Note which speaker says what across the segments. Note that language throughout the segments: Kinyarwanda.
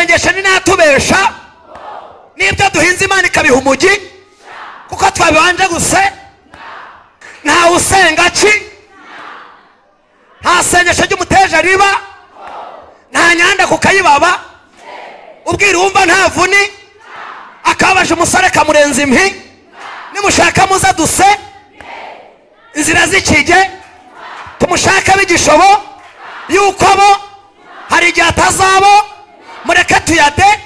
Speaker 1: Amasengesho ni natubesha nibyo duhinze Imana ikabiha umugi kuko twabanje guse. Nta usenga ki, nta sengesho ry'umuteja riba, nta nyanda kukayibaba, ubwira wumva nta vuni akabaje umusore kamurenza impi. Nimushaka muza duse inzira z'ikige, tumushaka bigishobo yuko bo hari igihe atazabo, mureke tuyade.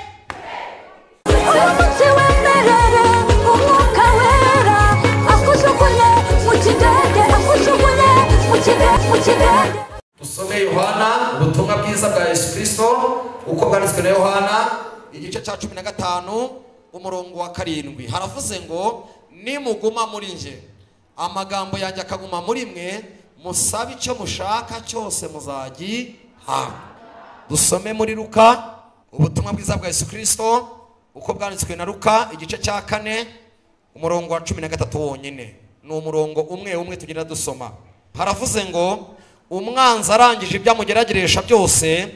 Speaker 1: Dusome Yohana, ubutumwa bwiza bwa Yesu Kristo uko bwanditswe na Yohana, igice cya 15 umurongo wa 7. Haravuze ngo nimuguma muri nje, amagambo yanjye akaguma muri mwe, musabe icyo mushaka cyose muzagihabwa. Dusome muri Luka, ubutumwa bwiza bwa Yesu Kristo uko bwanditswe na Luka, igice cya 4 umurongo wa 13 wonyine. Ni umurongo umwe umwe tugenda dusoma. Haravuze ngo umwanzi arangije ibyo amugerageresha byose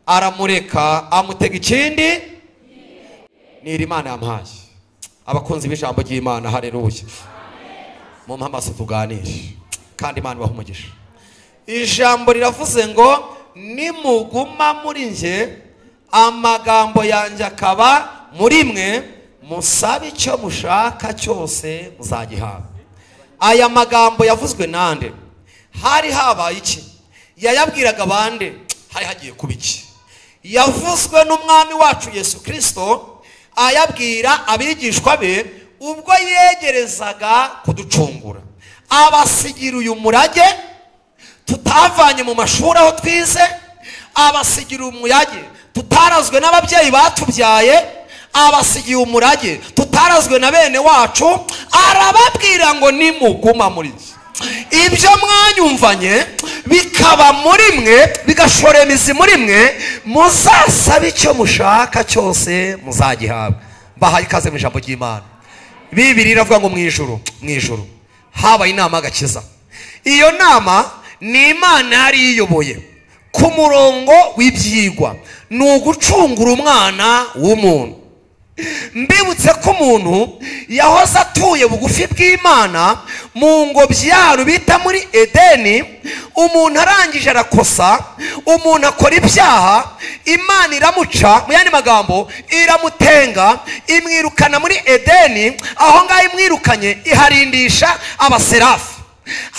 Speaker 1: aramureka amutega ikindi. Ni Imana yampaye. Abakunzi b'ijambo ry'Imana, haleluya. Mumpe amaso tuganire kandi Imana ibahe umugisha. Ijambo riravuze ngo nimuguma muri nje, amagambo yanjye akaba muri mwe, musabe icyo mushaka cyose muzagihabwa. Aya magambo yavuzwe nande? Hari habaye iki? Yayabwiraga bande? Hari hagiye kuba iki? Yavuzwe n'umwami wacu Yesu Kristo ayabwira abigishwa be ubwo yegerezaga kuducungura. Abasigira uyu murage tutavanye mu mashuri aho twize, abasigira umurage tutarazwe n'ababyeyi batubyaye, abasigiye umurage tutarazwe na bene wacu. Arababwira ngo nimuguma muri nje, ibyo mwanyumvanye bikaba muri mwe, bigashora imizi muri mwe, muzasabe icyo mushaka cyose muzagihabwa. Bahaye ikaze mu ijambo ry'Imana. Bibiri iravuga ngo mu ijuru, mu ijuru habaye inama y'agakiza. Iyo nama ni Imana yari iyoboye ku murongo w'ibyigwa, ni ugucungura umwana w'umuntu. Mbibutse ko umuntu yahoze atuye bugufi bw'Imana mu ngobyi yaru bita muri Edeni. Umuntu arangije arakosa, umuntu akora ibyaha, Imana iramuca, mu yandi magambo iramutenga, imwirukana muri Edeni. Aho ngaho imwirukanye iharindisha abaserafi.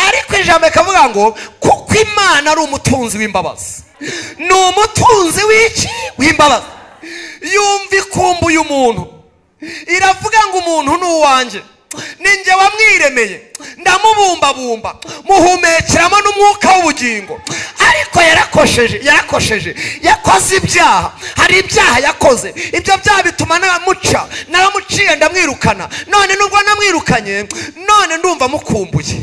Speaker 1: Ariko ijambo rikavuga ngo kuko Imana ari umutunzi w'imbabazi, ni umutunzi w'iki? W'imbabazi. Yumva ikumbuye umuntu, iravuga ngo umuntu ni uwanjye, ninjye wamwiremeye, ndamubumbabumba, muhumekeramo n'umwuka w'ubugingo. Ariko yarakosheje, yarakosheje, yakoze ibyaha, hari ibyaha yakoze, ibyo byaha bituma naramuca, naramuciye ndamwirukana. None nubwo namwirukanye, none ndumva mukumbuye,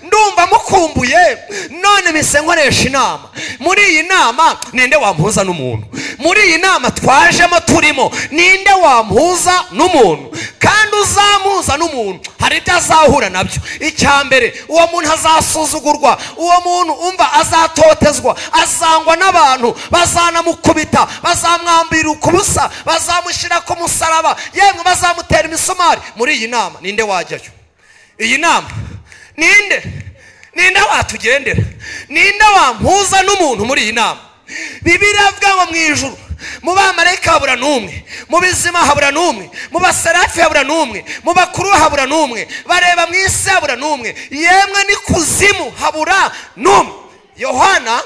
Speaker 1: ndumva mukumbuye, none mpise nkoresha inama. Muri iyi nama ninde wampuza n'umuntu? Muri iyi nama twajemo turimo, ninde wampuza n'umuntu? Kandi uzamuza n'umuntu hari ibyo azahura nabyo. Icya mbere, uwo muntu azasuzugurwa, uwo muntu umva azatotezwa, azangwa n'abantu, bazanamukubita, bazamwambira ukubusa, bazamushyira ku musaraba, yemwe bazamutera imisumari. Muri iyi nama ninde wajyayo? Iyi nama ninde? Ninde watugendera? Ninde wampuza n'umuntu muri iyi nama? Bibiliya iravuga ngo mu ijuru mu bamarayika habura n'umwe, mu bizima habura n'umwe, mu baserafi habura n'umwe, mu bakuru habura n'umwe, bareba mu isi habura n'umwe, yemwe n'ikuzimu habura n'umwe. Yohana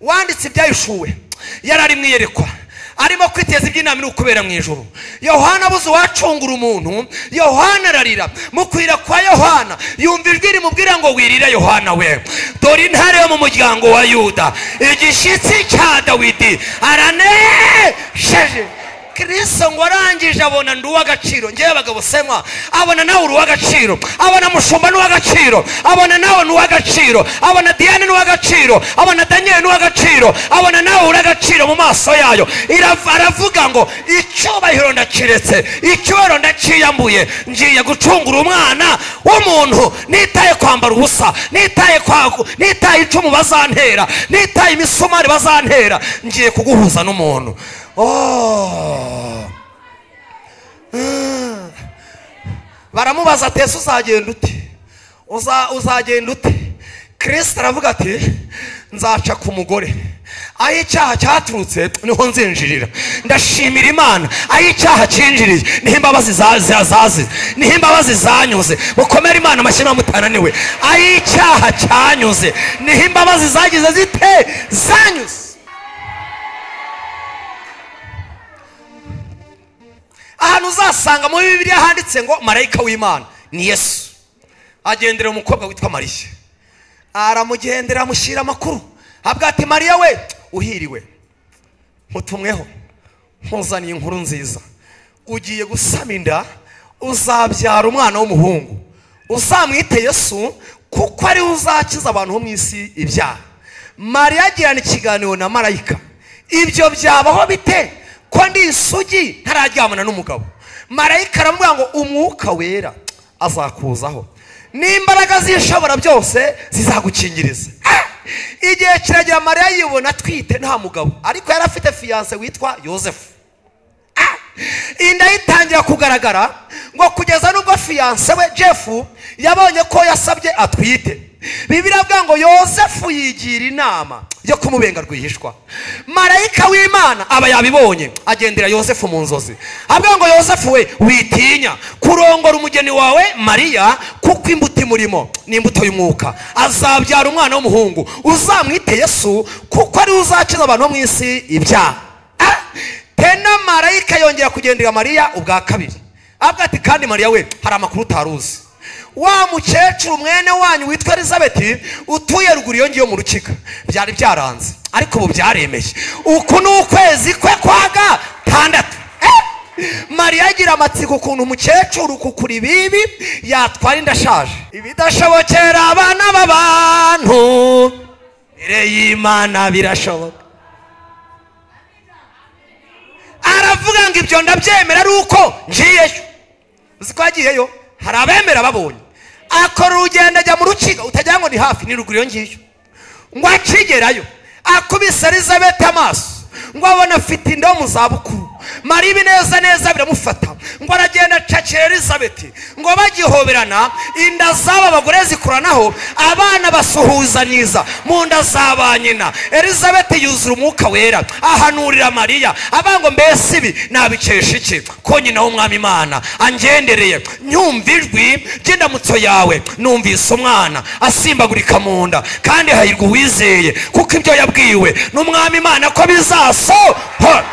Speaker 1: wanditse ibyayishuwe yari ari mu iyerekwa, arimo kwiteza iby'inama iri kubera mu ijuru. Yohana abuze uwacungura umuntu, Yohana ararira. Mu kwira kwa Yohana yumva ijwi rimubwira ngo wirira Yohana we, dore intare yo mu muryango wa Yuda, igishyitsi cya Dawidi, aranesheje. Kristo ngo arangije abona ndi uw'agaciro. Ngewe abagabo semwa, abona nawe uri uw'agaciro, abona mushumba ni uw'agaciro, abona nawe ni uw'agaciro, abona Diane ni uw'agaciro, abona Daniel ni uw'agaciro, abona nawe uri agaciro mu maso yayo. Aravuga ngo icyubahiro ndakiretse, icyubahiro ndakiyambuye, ngiye gucungura umwana w'umuntu, nitaye kwambara ubusa, nitaye nitaye icumu bazantera, nitaye imisumari bazantera, ngiye kuguhuza n'umuntu. Oh. Baramubaza ati ese uzagenda ute? Uzagenda ute? Kristo aravuga ati nzaca ku mugore. Aho icyaha cyaturutse niho nzinjirira. Ndashimira Imana, aho icyaha cyinjiriye niho imbabazi zazize, niho imbabazi zanyuze. Mukomere Imana amashyi mutananiwe. Aho icyaha cyanyuze niho imbabazi zagize zite? Zanyuze. Ahantu uzasanga muri Bibiliya handitse ngo marayika w'Imana ni Yesu. Agendera umukobwa witwa Mariya, aramugendera amushyira amakuru, avuga ati Mariya we uhiriwe, mutumweho nkuzaniye inkuru nziza, ugiye gusama inda, uzabyara umwana w'umuhungu, uzamwite Yesu kuko ari we uzakiza abantu bo mu isi ibyaha. Mariya agirana ikiganiro na marayika, ibyo byabaho bite ko ndi isugi ntararyamana n'umugabo? Marayika aramubwira ngo umwuka wera azakuzaho n'imbaraga z'ishobora byose zizagukingiriza. Igihe kiragira Mariya yibona atwite nta mugabo, ariko yari afite fiyanse witwa Yosefu. Inda yitangira kugaragara ngo kugeza n'ubwo fiyanse we Jeff yabonye ko yasabye atwite. Bibiliya ivuga ngo Yosefu yigira inama yo kumubenga rwihishwa. Marayika w'Imana aba yabibonye, agendera Yosefu mu nzozi, avuga ngo Yosefu we witinya kurongora umugeni wawe Mariya, kuko imbuto imurimo ni imbuto y'umwuka, azabyara umwana w'umuhungu, uzamwite Yesu kuko ari we uzakiza abantu bo mu isi ibyaha. Tena marayika yongera kugendera Mariya ubwa kabiri, avuga ati kandi Mariya we hari amakuru utaruzi, wa mukecuru mwene wanyu witwa Elizabeth utuye ruguru iyo ngiyo mu rukiga, byari byaranze ariko ubu byaremeye, uku ni ukwezi kwe kwa gatandatu. Mariya agira amatsiko ukuntu umukecuru kukura ibibi yatwara inda ashaje. Ibidashobokera abana b'abantu imbere y'Imana birashoboka. Aravuga ngo ibyo ndabyemera ari uko ngiyeyo. Uzi ko yagiyeyo? Hari abemera babonye. Akora urugendo ajya mu rukiga, utagira ngo ni hafi, ni ruguru iyo ngiyo. Ngo akigerayo akubise Elizabeth amaso, ngo abona afite inda mu zabukuru. Mariya ibineza neza biramufata, ngo aragenda acakira Elizabeth, ngo bagihoberana inda z'aba bagore zikuranaho, abana basuhuzanyiza mu nda za ba nyina. Elizabeth yuzura umwuka wera, ahanurira Mariya avuga ngo mbese ibi nabikesha iki ko nyina w'umwami Imana angendereye, nyumva ijwi ry'indamutso yawe, numvise umwana asimbagurika mu nda, kandi hahirwa uwizeye kuko ibyo yabwiwe n'umwami Imana ko bizasohora.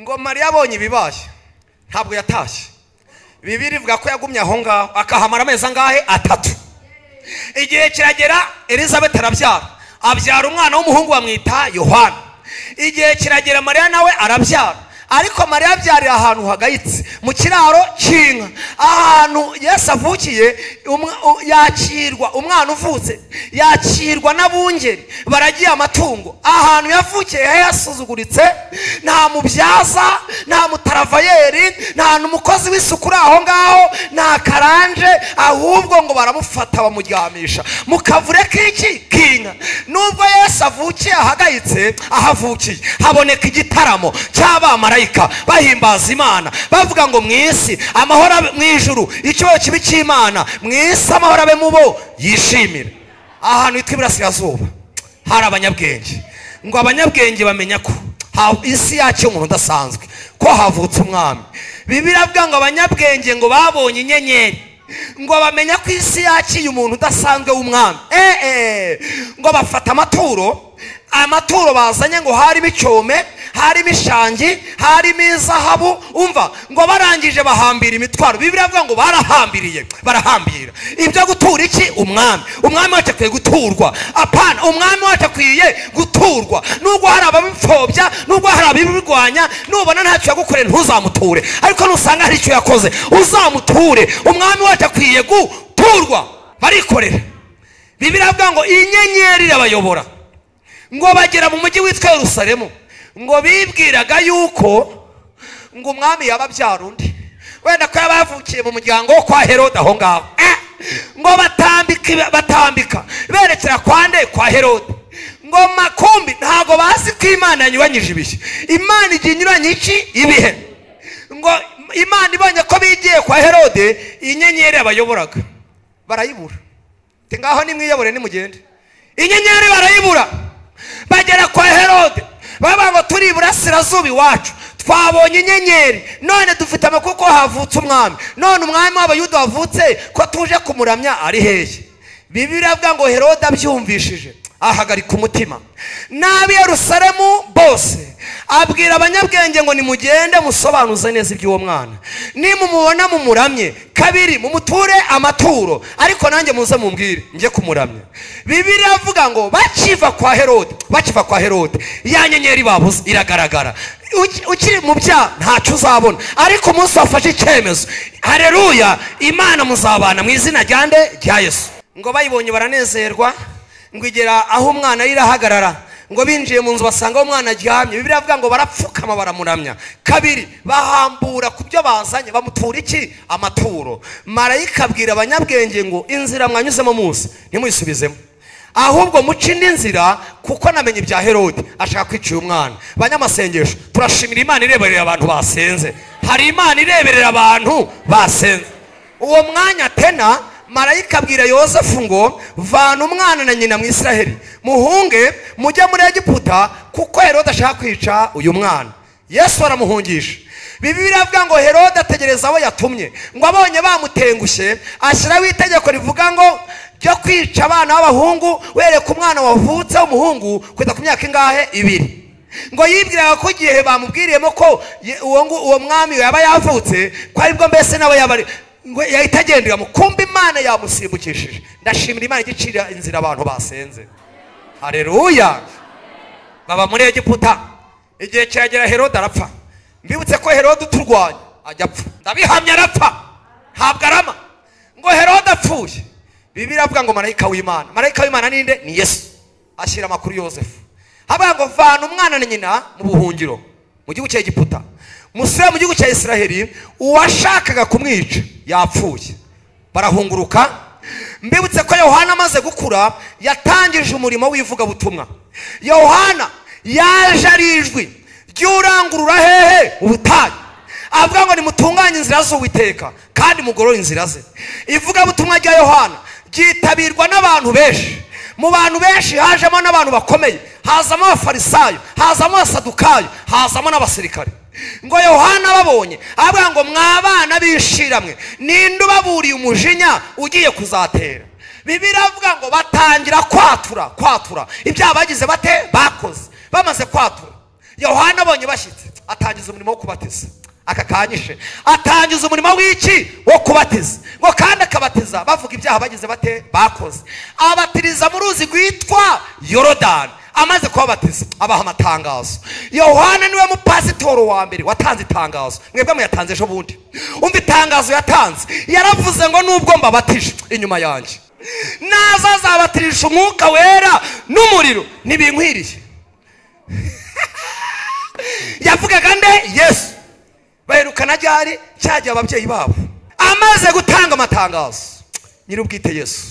Speaker 1: Ngo Mariya abonye ibibaye ntabwo yatashye. Bibiliya ivuga ko yagumye aho ngaho akahamara amezi angahe? 3. Igihe kiragera Elizabeth arabyara, abyara umwana w'umuhungu bamwita Yohana. Igihe kiragera Mariya nawe arabyara, ariko Mariya abyarira ahantu hagayitse mu kiraro cy'inka, ahantu Yesu avukiye. Yakirwa umwana uvutse, yakirwa n'abungeri baragiye amatungo. Ahantu yavukiye yasuzuguritse, nta mubyaza, nta mutaravayeri, nta n'umukozi w'isuku uri aho ngaho, nta karanje, ahubwo ngo baramufata bamuryamisha mu kavure k'iki k'inka. Nubwo Yesu avukiye ahagayitse, ahavukiye haboneka igitaramo cy'abamarayika bahimbaza Imana, bavuga ngo mu isi amahoro, mu ijuru icyubahiro kibi cy'Imana, mu isi amahoro abe mu bo yishimira. Ahantu hitwa iburasirazuba hari abanyabwenge, ngo abanyabwenge bamenya ko isi yacu umuntu udasanzwe, ko havutse umwami. Bibiliya ivuga ngo abanyabwenge ngo babonye inyenyeri, ngo bamenya ko isi yaciye umuntu udasanzwe w'umwami. Ngo bafata amaturo, amaturo bazanye ngo harimo icyome, harimo ishangi, harimo izahabu. Umva ngo barangije bahambira imitwaro. Bibiliya ivuga ngo barahambiriye, barahambira ibyo gutura iki? Umwami. Umwami wacu akwiye guturwa. Apana, umwami wacu akwiye guturwa. Nubwo hari ababipfobya, nubwo hari ababirwanya, nubona ntacyo yagukoreye ntuzamuture, ariko nusanga hari icyo yakoze uzamuture. Umwami wacu akwiye guturwa. Barikorera. Bibiliya ivuga ngo inyenyeri irabayobora, ngo bagera mu mujyi witwa Yerusalemu, ngo bibwiraga yuko ngo umwami yababyara undi, wenda ko yabavukiye mu muryango wo kwa Herode aho ngaho. Ngo batambika berekera kwa nde? Kwa Herode. Ngo makumbi ntago bazi ko Imana yanyuranyije ibihe. Imana igiye inyuranye iki ibihe. Ngo Imana ibonye ko bigiye kwa Herode, inyenyeri abayoboraga barayibura. Ngaho nimwiyobore nimugende. Inyenyeri barayibura. Bagera kwa Herode, baba ngo turi iburasirazuba iwacu, twabonye inyenyeri, none dufite amakuru ko havutse umwami. None umwami w'Abayuda wavutse ko tuje kumuramya ari hehe? Bibiliya ivuga ngo Herode abyumvishije ahagarika umutima. N'ab'i Yerusalemu bose abwira abanyabwenge ngo nimugende musobanuze neza iby'uwo mwana, nimumubona mumuramye, kabiri mumuture amaturo, ariko nanjye muze mumbwire njye kumuramya. Bibiliya ivuga ngo bakiva kwa Herode, bakiva kwa Herode, ya nyenyeri babuze iragaragara. Ukiri mu byaha ntacyo uzabona, ariko umunsi wafashe icyemezo, haleluya, Imana muzabana mu izina rya nde? Rya Yesu. Ngo bayibonye baranezerwa, ngo igera aho umwana irahagarara, ngo binjiye mu nzu basanga umwana aryamye. Bibiliya ivuga ngo barapfukama baramuramya. Kabiri bahambura ku byo bazanye bamutura iki? Amaturo. Marayika abwira abanyabwenge ngo inzira mwanyuzemo munsi ntimuyisubizemo, ahubwo muce indi nzira, kuko namenye ibya Herode ashaka kwica uyu mwana. Banyamasengesho, turashimira Imana ireberera abantu basenze. Hari Imana ireberera abantu basenze. Uwo mwanya tena marayika abwira Yosefu ngo vana umwana na nyina mu Israheli, muhunge mujye muri Egiputa, kuko Herode ashaka kwica uyu mwana. Yesu aramuhungisha. Bibiliya ivuga ngo Herode ategereza abo yatumye, ngo abonye bamutengushye ashyiraho itegeko rivuga ngo ryo kwica abana b'abahungu, wereka umwana wavutse w'umuhungu kugeza ku myaka ingahe? 2. Ngo yibwiraga ko igihe bamubwiriyemo ko uwo mwami yaba yavutse, ko aribwo mbese nawe yaba ngo yahita agendera mu kumba, Imana yamusimbukishije. Ndashimira Imana igicira inzira abantu basenze. Haleluya. Baba muri Egiputa, igihe kiragera Herode arapfa. Mbibutse ko Herode uturwanya ajya apfa, ndabihamya arapfa, ntabwo arama. Ngo Herode apfuye, Bibiliya ivuga ngo marayika w'Imana, marayika w'Imana ninde? Ni Yesu. Ashyira amakuru Yosefu, avuga ngo vana umwana na nyina mu buhungiro mu gihugu cya Egiputa, musubire mu gihugu cya Israheli, uwashakaga kumwica yapfuye. Barahunguruka. Mbibutse ko Yohana amaze gukura yatangije umurimo w'ivugabutumwa. Yohana yaje ari ijwi ry'urangurura hehe? Ubutayu. Avuga ngo nimutunganye inzira z'Uwiteka kandi mugorore inzira ze. Ivugabutumwa rya Yohana ryitabirwa n'abantu benshi. Mu bantu benshi hajemo n'abantu bakomeye, hazamo abafarisayo, hazamo abasadukayo, hazamo n'abasirikare. Ngo Yohana babonye avuga ngo mwabana bishiramwe, ninde ubaburiye umujinya ugiye kuzatera? Bibiliya ivuga ngo batangira kwatura, kwatura ibyaha bagize bate? Bakoze. Bamaze kwatura, Yohana abonye bashyitse atangiza umurimo wo kubatiza. Aka kanyishe atangiza umurimo w'iki? Wo kubatiza. Ngo kandi akabatiza bavuga ibyaha bagize bate? Bakoze. Abatiriza mu ruzi rwitwa Yorodani. Amaze kubabatiza abaha amatangazo. Yohana niwe mupasitoro wa mbere watanze itangazo. Mwebwe muyatanze ejo bundi. Umva itangazo yatanze, yaravuze ngo nubwo mbabatije inyuma yanjye naza azabatirisha umwuka wera n'umuriro, ntibinkwiriye. Yavugaga nde? Yesu. Baherukana ryari? Cyagiye ababyeyi babo. Amaze gutanga amatangazo, nyir'ubwite Yesu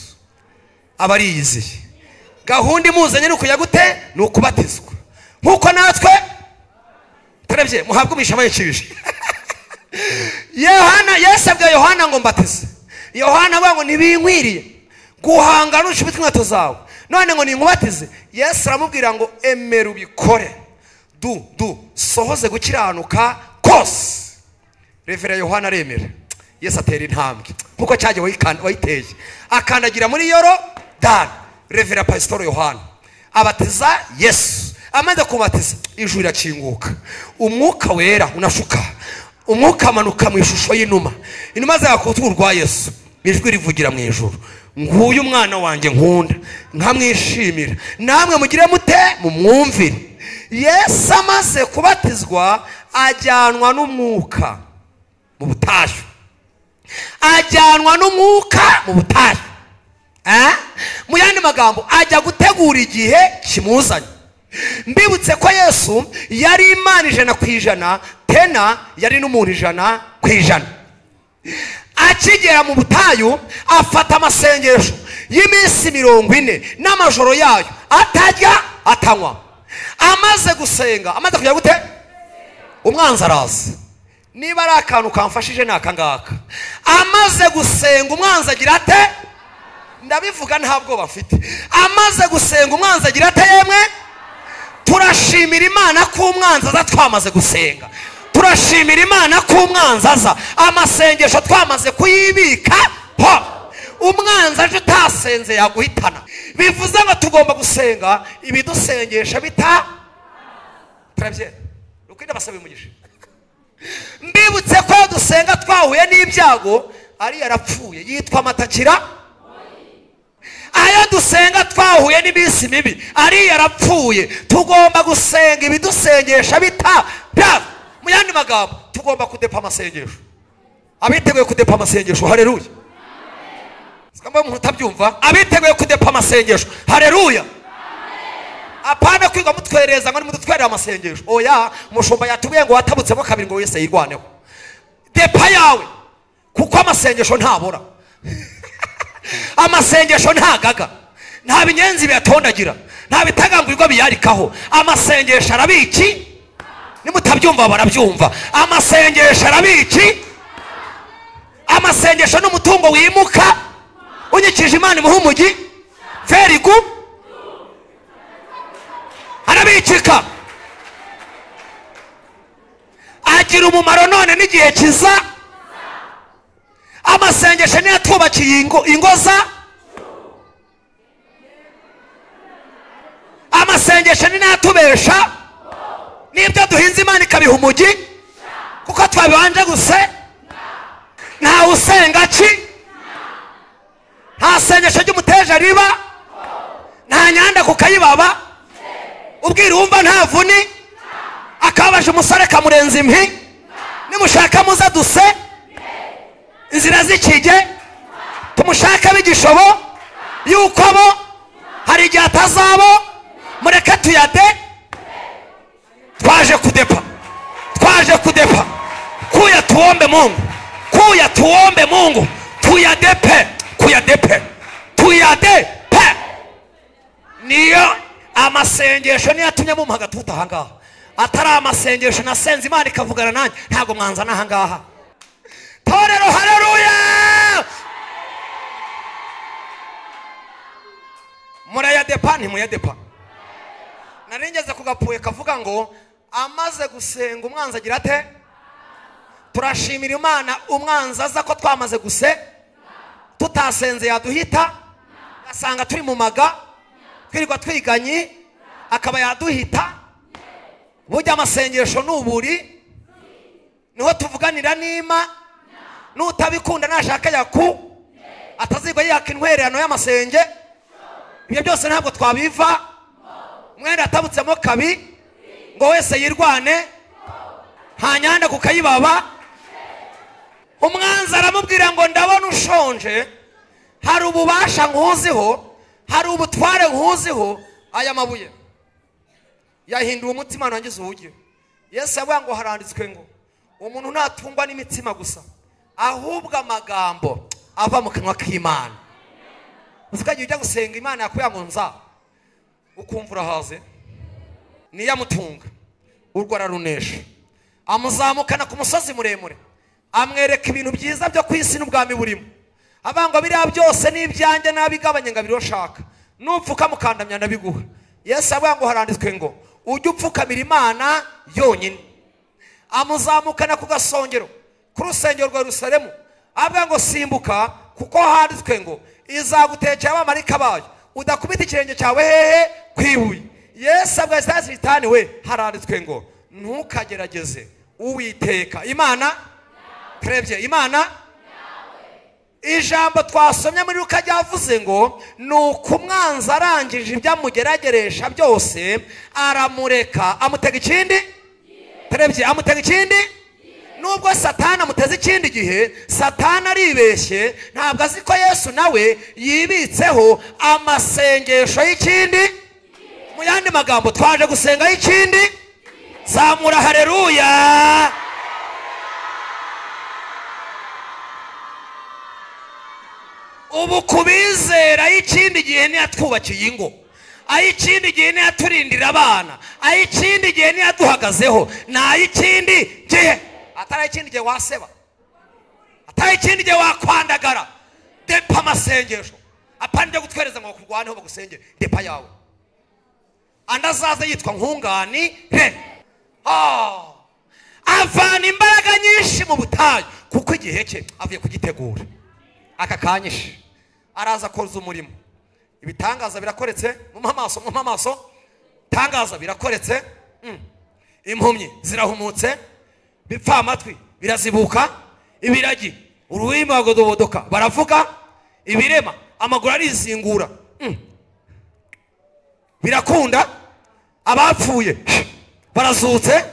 Speaker 1: aba ariyiziye. Gahunda imuzanye ni ukujya gute? Ni ukubatizwa. Nkuko natwe turebye muhabwe umugisha mwinshi. Yohana, Yesu abwira Yohana ngo mbatize. Yohana avuga ngo ntibinkwiriye guhanga n'ushubitse inkweto zawe, none ngo ninkubatize. Yesu aramubwira ngo emera ubikore, du sohoze gukiranuka kose. Revera Yohana aremera. Yesu atera intambwe nkuko cyagiye wayiteye, akandagira muri Yorodani. Revera Pasitoro Yohana abatiza Yesu. Amaze kubatiza, ijuru rirakinguka, umwuka wera unashuka, umwuka amanuka mu ishusho y'inuma, inuma zakutu rwa Yesu. Ijwi rivugira mu ijuru, nguyu umwana wanjye nkunda nkamwishimira, namwe mugire mute? Mumwumvire. Yesu amaze kubatizwa ajyanwa n'umwuka mu butayu. Ajyanwa n'umwuka mu butayu. Mu yandi magambo ajya gutegura igihe kimuzanye. Mbibutse ko Yesu yari Imana 100%, tena yari n'umuntu 100%. Akigera mu butayu afata amasengesho y'iminsi 40 n'amajoro yayo atajya Atanywa. Amaze gusenga, amaze kujya gute? Umwanzi araza. Niba ari akantu kamfashije ni aka ngaka. Amaze gusenga umwanzi agira ate? Ndabivuga nta bwoba mfite. Amaze gusenga umwanzi agira ate yemwe? Turashimira Imana ko umwanzi aza twamaze gusenga. Turashimira Imana ko umwanzi aza amasengesho twamaze kuyibika. Umwanzi aje utasenze yaguhitana. Bivuze ngo tugomba gusenga ibidusengesha bita turabyera. Rukwinda basaba umugisha. Mbibutse ko dusenga twahuye n'ibyago ari yarapfuye yitwa matakira. Ayo dusenga twahuye n'iminsi mibi ari yarapfuye. Tugomba gusenga ibidusengesha bita bya. Mu yandi magambo tugomba kudepa amasengesho. Abiteguye kudepa amasengesho, haleluya. Sikamba umuntu utabyumva, abiteguye kudepa amasengesho, haleluya. Apana kwiga mutwereza ngo nimudutwerera amasengesho. Oya, mushumba yatubwiye ngo watabutsemo kabiri ngo wese yirwaneho. Depa yawe kuko amasengesho ntabora. Amasengesho ntagaga, nta binyenzi biyatondagira, nta bitagangurwa biyarikaho. Amasengesho arabiki? Nimutabyumva barabyumva. Amasengesho arabiki? Amasengesho n'umutungo wimuka. Unyikije Imana imuha umugi. Very good. Arabikika, agira umumaro none n'igihe kiza. Amasengesho niyo atubakiye ingoza. Amasengesho niyo atubesha n'ibyo duhinze Imana ikabiha umugi kuko twabibanje guse. Nta usenga ki? Nta sengesho ry'umuteja riba, nta nyanda kukayibaba. Ubwira wumva nta vuni akabaje umusore kamurenza impi. Nimushaka muza duse inzira z'ikige, tumushaka bigishobo yuko bo hari igihe atazabo. Mureke tuyade. Twaje kudepa, twaje kudepa. Kuya tuombe Mungu, kuya tuombe Mungu, tuyadepe, kuyadepe, tuyadepe. Niyo amasengesho niyo atumye mumpa agatuta ahangaha. Atari amasengesho nasenze Imana ikavugana nanjye, ntabwo mwanzana ahangaha. Torero, haleluya. Murayadepa ntimuyadepa. Naringeze kugapfuye kavuga ngo amaze gusenga umwanzi agira ate? Turashimira Imana umwanzi aza ko twamaze guse. Tutasenze yaduhita, asanga turi mu maga, twirirwa twiganyi, akaba yaduhita. Burya amasengesho n'uburi niho tuvuganira n'ima. Nutabikunda nashaka yaku atazigwa yaka intwererano y'amasenge. Ibyo byose ntabwo twabiva. Umwenda atabutsemo kabi ngo wese yirwane, nta nyanda kukayibaba. Umwanzi aramubwira ngo ndabona ushonje, hari ububasha nkuziho, hari ubutware nkuziho. Aya mabuye yahinduye umutima nangize uwugiye. Yesu yavuga ngo haranditswe ngo umuntu ntatungwa n'imitsima gusa, ahubwo amagambo ava mu kanwa k'Imana. Ukagiye ujya gusenga Imana yakuya ngo nza, ukumva urahaze. Niyamutunga urwo ararunesha, amuzamukana ku musozi muremure, amwereka ibintu byiza byo ku isi n'ubwami burimo. Abangwa biriya byose n'ibyanjye nabigabanye ngo abiroshaka, nupfuka mukandamya ndabiguha. Yesu avuga ngo haranditswe ngo ujye upfukamira Imana yonyine. Amuzamukana ku gasongero ku rusengero rwa Yerusalemu, avuga ngo simbuka kuko handitswe ngo izagutekera abamarayika bayo, udakubita ikirenge cyawe hehe ku ibuye. Yesu abwira Satani we haranditswe ngo ntukagerageze Uwiteka Imana. Turebye Imana. Ijambo twasomye muri Luka ryavuze ngo nuko umwanzi arangije ibyamugerageresha byose aramureka amutega ikindi. Turebye amutega ikindi. Nubwo Satani amuteze ikindi gihe, Satani aribeshye, ntabwo azi ko Yesu nawe yibitseho amasengesho y'ikindi. Mu yandi magambo twaje gusenga y'ikindi. Zamura haleluya. Ubu kubizera y'ikindi gihe ntiyatwubakiye ingo. Ay'ikindi gihe niyaturindira abana, ay'ikindi gihe niyaduhagazeho, n'ay'ikindi gihe atari ikindi gihe waseba, atari ikindi gihe wakwandagara. Depa amasengesho apana ibyo gutwereza ngo bakurwaneho bagusengere, depa yawe. Andi azaza yitwa nkunganire. Avana imbaraga nyinshi mu butayu kuko igihe cye avuye kugitegura. Aka kanyishe araza koza umurimo. Ibitangaza birakoretse, mu maso, mu maso, tangaza birakoretse. Impumyi zirahumutse, bipfa amatwi birazibuka, ibiragi ururimi bagodobodoka baravuga, ibirema amaguru arizingura, birakunda, abapfuye barazutse,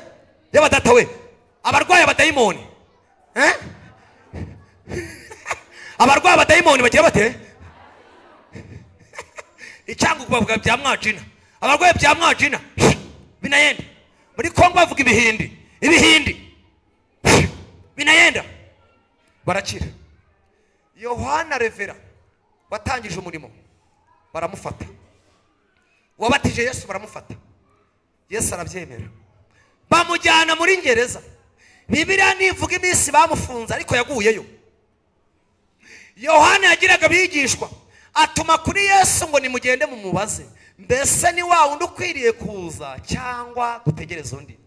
Speaker 1: yaba we abarwaye abadayimoni, abarwaye abadayimoni bagira bate? Icyangugu bavuga bya mwajina, abarwaye bya mwajina binayenda. Muri Kongo bavuga ibihindi, ibihindi binayenda, barakira. Yohana Revera watangije umurimo baramufata, wabatije Yesu baramufata, Yesu arabyemera, bamujyana muri gereza. Bibiliya ntivuga iminsi bamufunze ariko yaguyeyo. Yohana yagiraga abigishwa atuma kuri Yesu ngo nimugende mumubaze, mbese ni wa wundi ukwiriye kuza cyangwa gutegereza undi?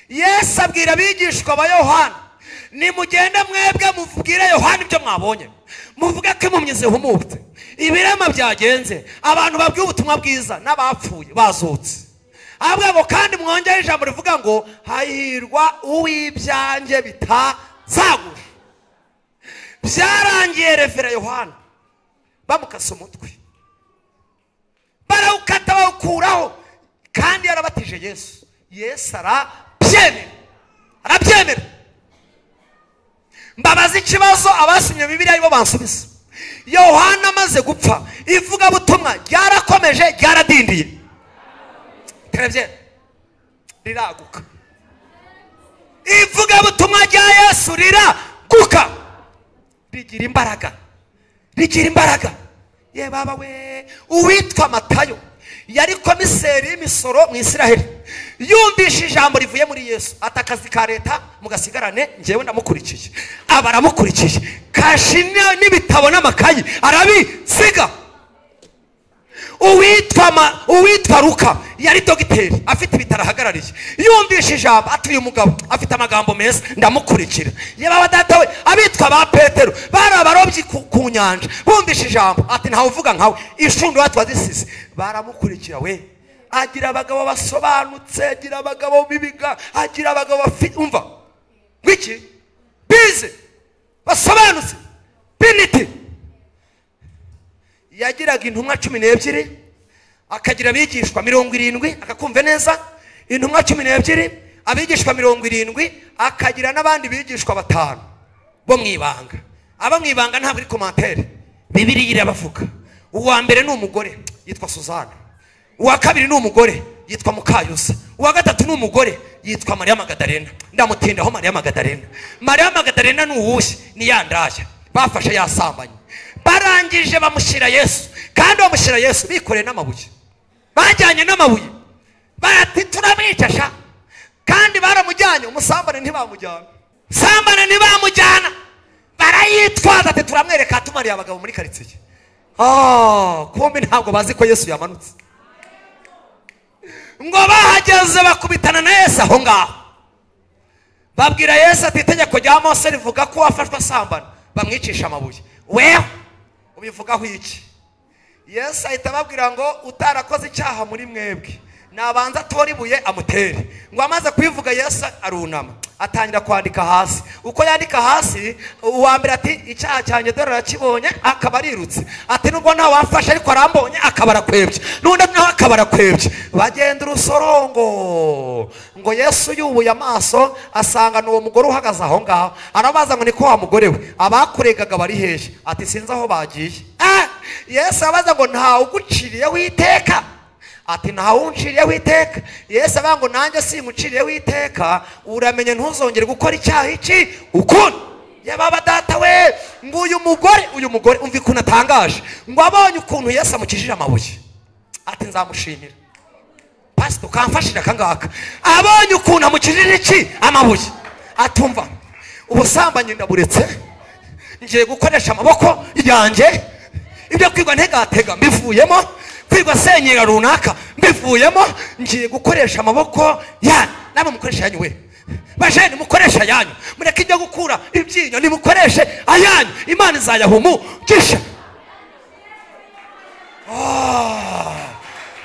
Speaker 1: Yesu abwira abigishwa ba Yohana, nimugende mwebwe mubwire Yohana ibyo mwabonye, muvuge ko impumyi zihumutse, ibirema byagenze, abantu babwiye ubutumwa bwiza, n'abapfuye bazutse. Ahubwo kandi mwongere ijambo rivuga ngo hahirwa uw'ibyanjye bitazagusha. Byarangiye Revera Yohana bamukase umutwe, barawukata bawukuraho, kandi yarabatije Yesu. Yesu arabyemera, arabyemera. Mbabaza ikibazo abasomye Bibiliya aribo bansubiza. Yohana amaze gupfa ivugabutumwa ryarakomeje, ryaradindiye, terebye riraguka. Ivugabutumwa rya Yesu riraguka, rigira imbaraga, rigira imbaraga. Ye baba we, uwitwa Matayo yari komiseri y'imisoro mu Isiraheli, yumvise ijambo rivuye muri Yesu, atakazi ka leta mugasigarane, njyewe ndamukurikiye. Aba aramukurikiye, kashi n'ibitabo n'amakayi arabisiga. Uwitwa Luka yari dogiteri afite ibitaro ahagarariye, yumvise ijambo atuye umugabo afite amagambo meza, ndamukurikira. Ye baba data we, abitwa ba Petero bari abarobyi ku nyanja, bumvise ijambo ati ntawe uvuga nkawe, inshundura twazisize, baramukurikira. We agira abagabo basobanutse, agira abagabo bibiga, agira abagabo bafite umva ngwiki bize basobanutse biniti. Yagiraga intumwa 12, akagira abigishwa 70, akakumva neza, intumwa 12, abigishwa 70, akagira n'abandi bigishwa 5 bo mwibanga. Aba mwibanga ntabwo ari commentaire, Bibiliya irabavuga. Uwa mbere ni umugore yitwa Suzana, uwa kabiri ni umugore yitwa Mukayusa, uwa gatatu ni umugore yitwa Mariya Magadalena. Ndamutindaho Mariya Magadalena. Mariya Magadalena ni uwushye, ni yandaya bafashe yasambanye, barangije bamushyira Yesu, kandi bamushyira Yesu bikoreye n'amabuye, bajyanye n'amabuye, barati turamwica. Kandi baramujyanye, umusambane ntibamujyana, sambane ntibamujyana, barayitwaza ati turamwereka tumariye abagabo muri karitsiye. Kumbe ntabwo bazi ko Yesu yamanutse. Ngo bahageze bakubitana na Yesu aho ngaho, babwira Yesu ati itegeko rya Mose rivuga ko wafashwe asambana bamwicisha amabuye, wewe ubivugaho iki? Yesu ahita ababwira ngo utarakoze icyaha muri mwebwe nabanza atora ibuye amutere. Ngo amaze kubivuga Yesu arunama atangira kwandika hasi. Uko yandika hasi, uwa mbere ati icyaha cyanjye dore arakibonye, akaba arirutse. Ati nubwo nta wafashe ariko arambonye, akaba arakwebye, n'undi nawe akaba arakwebye. Bagenda urusorongo. Ngo Yesu yubuye amaso asanga n'uwo mugore uhagaze aho ngaho, arabaza ngo niko wa mugore we abakuregaga bari hehe? Ati sinzi aho bagiye. Yesu abaza ngo ntawe uguciriyeho iteka? Ati ntawe unciriyeho iteka. Yesu avuga ngo nanjye simuciriyeho iteka, uramenye ntuzongere gukora icyaha iki ukundi. Yababa data we, ngo uyu mugore umva ukuntu atangaje, ngo abonye ukuntu Yesu amukijije amabuye, Ati nzamushimira. Pastor kamfashira akangaka. Abonye ukuntu amukijije iki amabuye. Atumva ubusambanyi ndaburetse, ngiye gukoresha amaboko yanjye, ibyo kwigwa ntegatega mbivuyemo, kwigwa senyera runaka mbivuyemo, ngiye gukoresha amaboko yanyu. Namwe mukoresha yanyu we. Bajene mukoresha yanyu. Mureke ibyo gukura ibyinyo nimukoreshe ayanyu. Imana izayahumugisha.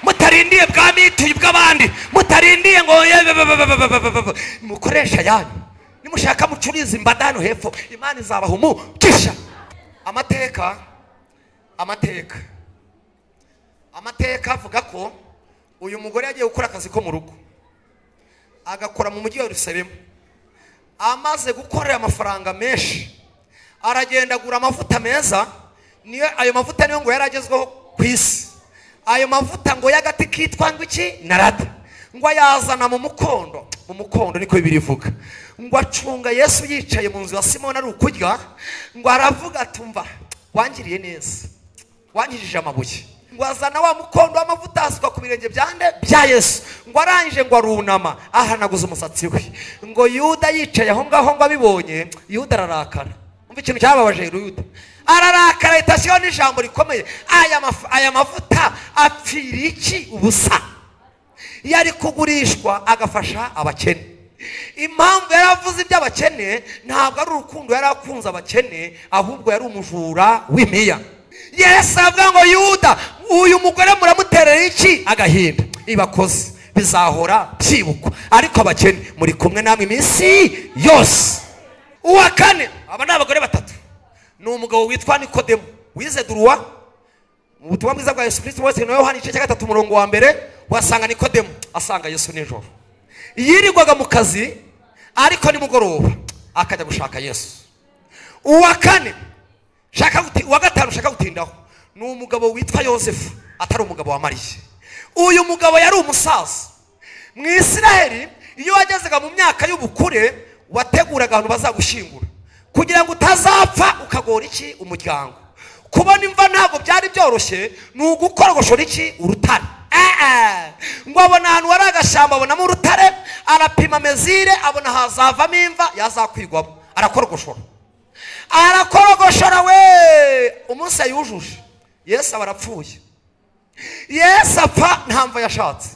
Speaker 1: Mutarindiye bwa mituyu bw'abandi, mutarindiye ngo mukoresha yanyu. Nimushaka mucuriza imbadano hepfo, Imana izabahumugisha. Amateka avuga ko uyu mugore yagiye gukora akazi ko mu rugo, agakora mu mujyi wa Yerusalemu. Amaze gukorera amafaranga menshi, aragenda agura amavuta meza. Niyo ayo mavuta niyo ngo yaragezweho ku isi. Ayo mavuta ngo y'agati kitwa ngo iki? Narada. Ngo ayazana mu mukondo, mu mukondo niko Bibiliya ivuga. Ngo acunga Yesu yicaye mu nzu ya Simoni ari ukurya, ngo aravuga atumva wangiriye neza, wangijije amabuye. Ngo azana wa mukondo w'amavuta asuka ku birenge byande bya Yesu. Ngo arangije ngo arunama ahanaguza umusatsi we. Ngo Yuda yicaye aho ngaho ngo abibonye, Yuda ararakara. Umva ikintu cyababaje Yuda. Ararakara ahita ashyiraho n'ijambo rikomeye, aya mavuta apfira iki ubusa? Yari kugurishwa agafasha abakene. Impamvu yaravuze iby'abakene ntabwo ari urukundo yari akunze abakene, ahubwo yari umujura w'imiya. Yesu avuga ngo Yuda, uyu mugore muramuterera iki agahinda? Ibakoze bizahora byibukwa, ariko abakene muri kumwe namwe iminsi yose. Uwa kane, aba ni abagore batatu, ni umugabo witwa Nikodemu wize duruwa. Mu butumwa bwiza bwa Yesu Kristo bose na Yohana igice cya 3 umurongo wa 1 wasanga Nikodemu asanga Yesu nijoro. Yirirwaga mu kazi ariko nimugoroba akajya gushaka Yesu. Uwa kane uwa gatanu shaka gutindaho ni umugabo witwa Yosefu, atari umugabo wa Mariya. Uyu mugabo yari umusaza. Mu Isiraheli iyo wagezaga mu myaka y'ubukure wateguraga abantu bazagushingura kugira ngo utazapfa ukagora iki umuryango. Kubona imva ntabwo byari byoroshye, ni ugukorogoshora iki urutare. Ngo abona ahantu hari agashyamba abonamo urutare, arapima mezire abona hazavamo imva yazakwigwamo, arakorogoshora. Arakorogoshora we, umunsi yayujuje Yesu aba arapfuye. Yesu apfa nta mva yashatse.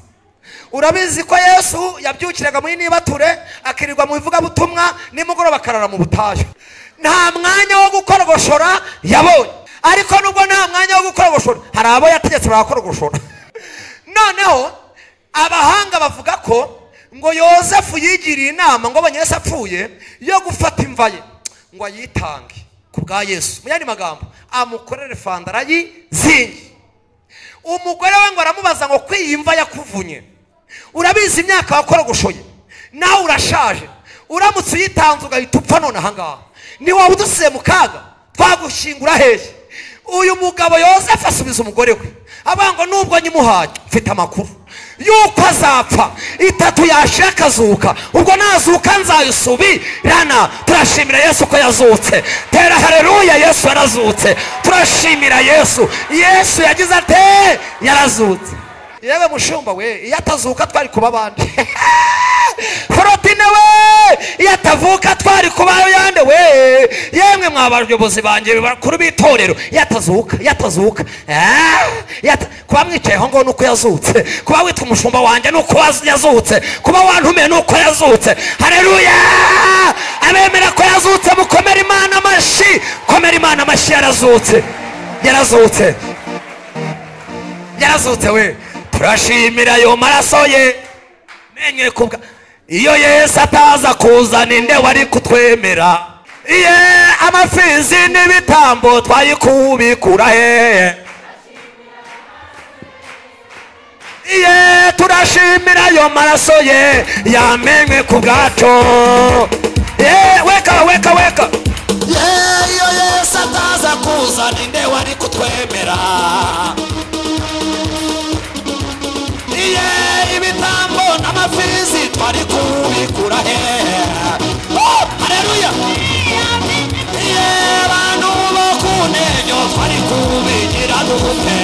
Speaker 1: Urabizi ko Yesu yabyukiraga muri nibature, akirirwa mu ivugabutumwa, nimugoroba akarara mu butayu. Nta mwanya wo gukorogoshora yabonye. Ariko nubwo nta mwanya wo gukorogoshora, hari abo yategetse barakorogoshora. Noneho abahanga bavuga ko ngo Yosefu yigiriye inama ngo abonye Yesu apfuye yo gufata imva ye ngo ayitange ku bwa Yesu. Mu yandi magambo amukorere fandarayi zingi. Umugore we ngo aramubaza ngo kwiyi imva yakuvunye, urabizi imyaka wakorogoshoye, nawe urashaje, uramutse uyitanze ugahita upfa none aha ngaha, ni wowe udusize mu kaga, twagushyingura hehe? Uyu mugabo Yosefu asubiza umugore we avuga ngo nubwo nyimuhaye mfite amakuru yuko azapfa, itatu yashira akazuka, ubwo nazuka nzayisubirana. Turashimira Yesu ko yazutse. Tera haleluya, Yesu yarazutse. Turashimira Yesu. Yesu yagize ate? Yarazutse. Yewe mushumba we, iyo atazuka twari kuba abandi. Forotine we, iyo atavuka twari kuba yande we. Yemwe mwabayobozi banjye bakuru b'itorero, iyo atazuka, iyo atazuka. Kuba mwicayeho ngo nuko yazutse, kuba witwa umushumba wanjye nuko yazutse, kuba wantumiye nuko yazutse. Haleluya! Abemera ko yazutse mukomere Imana amashyi, komera Imana amashyi, yarazutse. Yarazutse. Yarazutse we. Turashimira ayo maraso ye. Menye kubwa iyo Yesu ataza kuzana inde wari kutwemera. Iye amafizi n'ibitambo twayikubikura he. Iye turashimira ayo maraso ye yamenwe ku bwacu. Ye weka weka weka.
Speaker 2: Ye iyo Yesu ataza kuzana inde wari kutwemera. Iye ibitambo n'amafizi twari kubikura he. Oh, haleluya. Iye abantu bo ku ntenyo twari kubigira dute.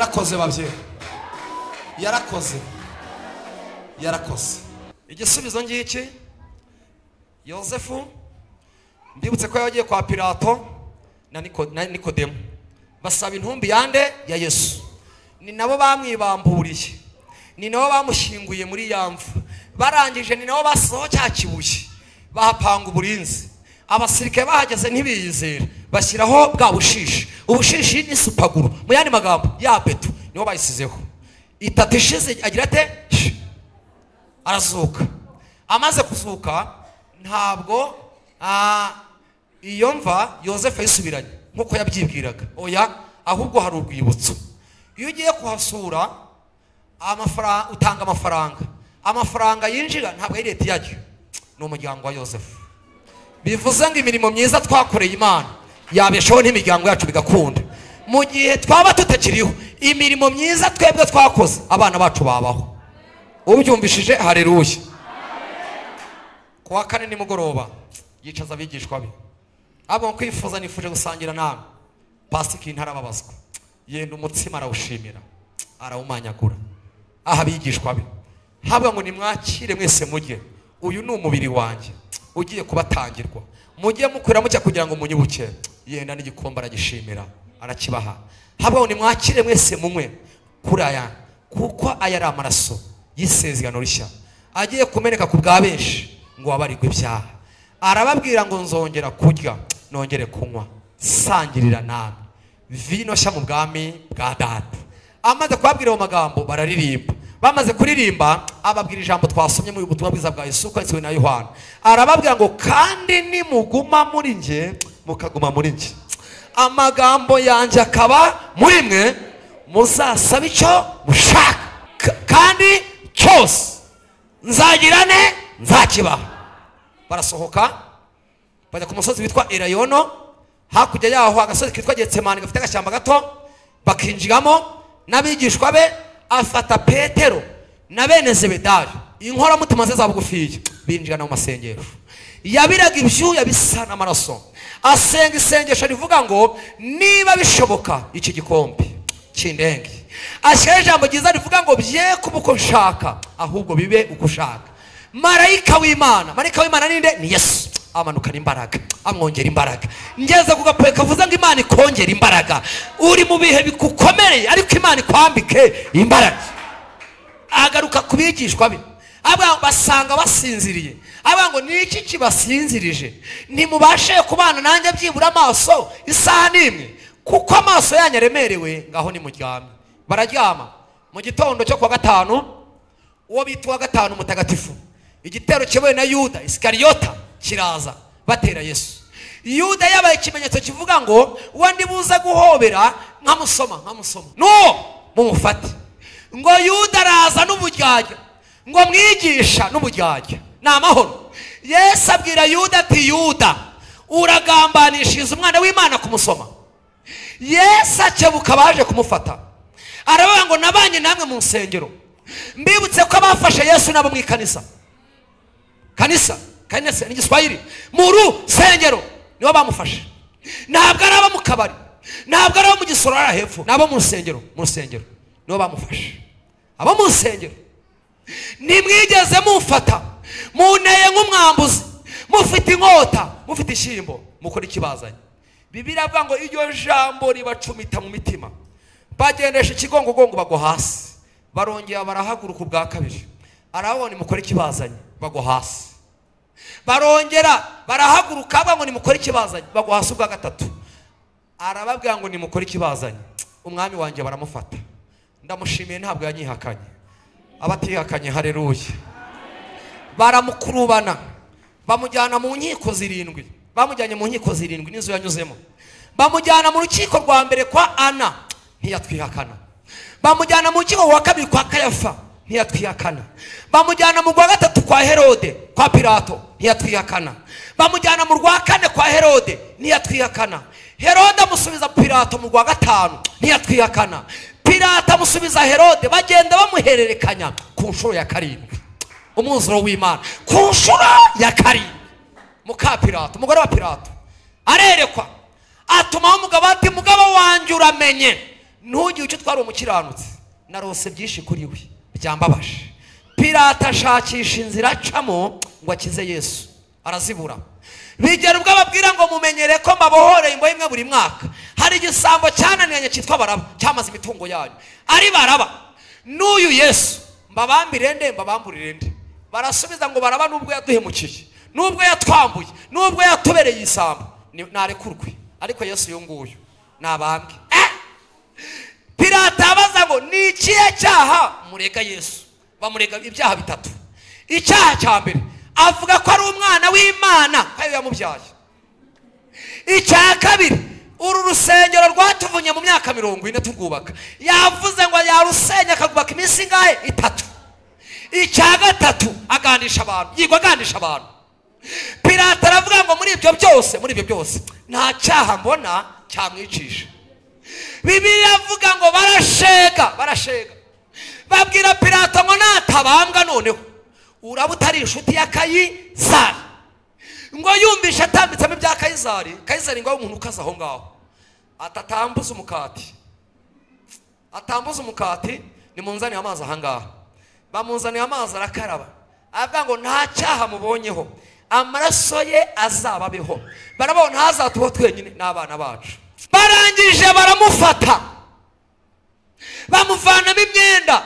Speaker 1: Yarakoze babyeyi, yarakoze, yarakoze. Igisubizo ngiki, Yosefu ndibutse ko yagiye kwa Pilato na Nikodemu basaba intumbi yande ya Yesu. Ni nabo bamwibamburiye, ni nabo bamushyinguye muri ya mva. Barangije ni nabo basoho cya kibuye bahapanga uburinzi. Abasirikare bahageze ntibiyizera, bashyiraho bwa bushishi. Ubushishi ni supaguru, mu yandi magambo ya beto, niho bayisizeho. Itatu ishize agira ate? Arazuka. Amaze kuzuka ntabwo iyo mva Yosefu yisubiranye nkuko yabyibwiraga, oya, ahubwo hari urwibutso. Iyo ugiye kuhasura amafaranga, utanga amafaranga. Amafaranga yinjira ntabwo ari leta yajya, ni umuryango wa Yosefu. Bivuze ngo imirimo myiza twakoreye Imana yabeshaho n'imiryango yacu bigakunda. Mu gihe twaba tutakiriho, imirimo myiza twebwe twakoze abana bacu babaho. Ubyumvishije haleluya. Kuwa kane nimugoroba yicaza abigishwa be, abo kwifuza nifuje gusangira namwe. Pasika ntarababazwa, yenda umutsima arawushimira, arawumanyagura, aha abigishwa be, habwa ngo nimwakire mwese mujye, uyu ni umubiri wanjye ugiye kubatangirwa, mujye mukwira mucya kugira ngo munyibuke. Yenda n'igikombe aragishimira, arakibaha, habwa ngo nimwakire mwese munywe kuri aya, kuko aya ari amaraso y'isezerano rishya agiye kumeneka ku bwa benshi ngo abarirwe ibyaha. Arababwira ngo nzongera kurya nongere kunywa sangirira namwe vino nshya mu bwami bwa Data. Amaze kubabwira ayo magambo bararirimba. Bamaze kuririmba ababwira ijambo twasomye mu butumwa bwiza bwa Yesu kwanditswe na Yohana. Arababwira ngo kandi nimuguma muri nge, mukaguma muri nge, amagambo yanjye akaba muri mwe, muzasaba icyo mushaka kandi cyose nzagirane nzakibaha. Barasohoka bajya ku musozi witwa Elayono, hakurya yaho agasozi kitwa Getsemani gafite agashyamba gato, bakinjiramo n'abigishwa be. Afata Petero na bene Zebedayo, inkoramutima ze za bugufiya, binjira no mu masengesho. Yabiraga ibyuya bisa n'amaraso, asenga isengesho rivuga ngo niba bishoboka iki gikombe kindenge. Ashyira ijambo ryiza rivuga ngo bye kuba uko nshaka, ahubwo bibe uko ushaka. Marayika w'Imana, marayika w'Imana ninde? Ni Yesu. Amanukana imbaraga, amwongera imbaraga. Ngeze ku gapoye kavuze ngo Imana ikongera imbaraga. Uri mu bihe bikukomereye ariko Imana ikwambike imbaraga. Agaruka kubigishwa be, aba basanga basinziriye. Aba ngo niki kibasinzirije? Ntimubashe kubana nanjye byibura amaso isaha n'imwe, kuko amaso yanyu aremerewe, ngaho nimuryame. Bararyama. Mu gitondo cyo kuwa gatanu, uwo bita uwa gatanu mutagatifu, igitero kiyobowe na Yuda Isikariyota kiraza batera Yesu. Yuda yabaye ikimenyetso kivuga ngo uwo ndibuza guhobera nkamusoma, nkamusoma, no mumufate. Ngo Yuda araza n'uburyarya, ngo mwigisha n'uburyarya, ni amahoro. Yesu abwira Yuda ati Yuda uragambanishiriza umwana w'Imana kumusoma. Yesu akebuka baje kumufata, aravuga ngo nabanye namwe mu nsengero. Mbibutse ko abafashe Yesu nabo mu ikanisa, kanisa kanisa ni Giswahili, mu rusengero nibo bamufashe. Ntabwo ari abo mu kabari, ntabwo ari abo mu gisoro ari hepfo, nabo mu rusengero, mu rusengero nibo bamufashe. Abo mu rusengero nimwigeze mufata, munteye nk'umwambuzi, mufite inkota, mufite ishyimbo, mukora ikibazanye. Bibiliya ivuga ngo iryo jambo ribacumita mu mitima, bagendesha ikigongogongo bagwa hasi. Barongera barahaguruka ubwa kabiri, arabona mukora ikibazanye, bagwa hasi. Barongera barahaguruka bavuga ngo nimukore ikibazanye, bagwa hasi ubwa gatatu. Arababwira ngo nimukore ikibazanye. Umwami wanjye baramufata. Ndamushimiye ntabwo yanyihakanye. Abatihakanye haleluya. Baramukurubana, bamujyana mu nkiko zirindwi. Bamujyanye mu nkiko zirindwi nizo yanyuzemo. Bamujyana mu rukiko rwa mbere kwa Ana, ntiyatwihakana. Bamujyana mu rukiko rwa kabiri kwa Kayafa, ntiyatwihakana. Bamujyana mu rwa gatatu kwa Herode, kwa Pilato, ntiyatwihakana. Bamujyana mu rwa kane kwa Herode, ntiyatwihakana. Herode amusubiza Pilato mu rwa gatanu, ntiyatwihakana. Pilato amusubiza Herode, bagenda bamuhererekanya ku nshuro ya karindwi. Umwuzuro w'Imana ku nshuro ya karindwi. Muka Pilato, umugore wa Pilato arerekwa, atumaho umugabo ati mugabo wanjye uramenye Ntugire icyo utwara umukiranutsi. Narose byinshi kuri we byambabaje. Pilato ashakisha inzira acamo ngo akize Yesu, arazibura. Bigera ubwo ababwira ngo mumenyere ko mbabohoreye imbohe imwe buri mwaka. Hari igisambo cyananiranye cyitwa Baraba cyamaze imitungo yanyu, ari Baraba n'uyu Yesu mbabambire nde mbabamburire nde? Barasubiza ngo Baraba nubwo yaduhemukiye, nubwo yatwambuye, nubwo yatubereye isambo, narekurwe, ariko Yesu uyu nguyu nabambwe. Pilato abaza ngo ni ikihe cyaha murega Yesu? Bamurega ibyaha bitatu. Icyaha cya mbere avuga ko ari umwana w'Imana ko yamubyaye. Icya kabiri, uru rusengero rwatuvunye mu myaka 40 turwubaka, yavuze ngo yarusenya akagubaka iminsi ingahe? 3. Icya gatatu agandisha abantu, yigwa agandisha abantu. Pilato aravuga ngo muri ibyo byose nta cyaha mbona cyamwicisha. Bibiliya avuga ngo barashega babwira Pilato ngo natabambwa noneho uraba utari inshuti ya Kayizari. Ngo yumvishe atambitsemo ibya Kayizari, Kayizari ngo umuntu ukaza aho ngaho atatambuza umukati, atambuza umukati, nimunzaniye amazi aha ngaha. Bamunzaniye amazi arakaraba, avuga ngo nta cyaha mubonyeho, amaraso ye azababeho. Barabona ntazatuho twenyine n'abana bacu. Barangije baramufata, bamuvanamo imyenda,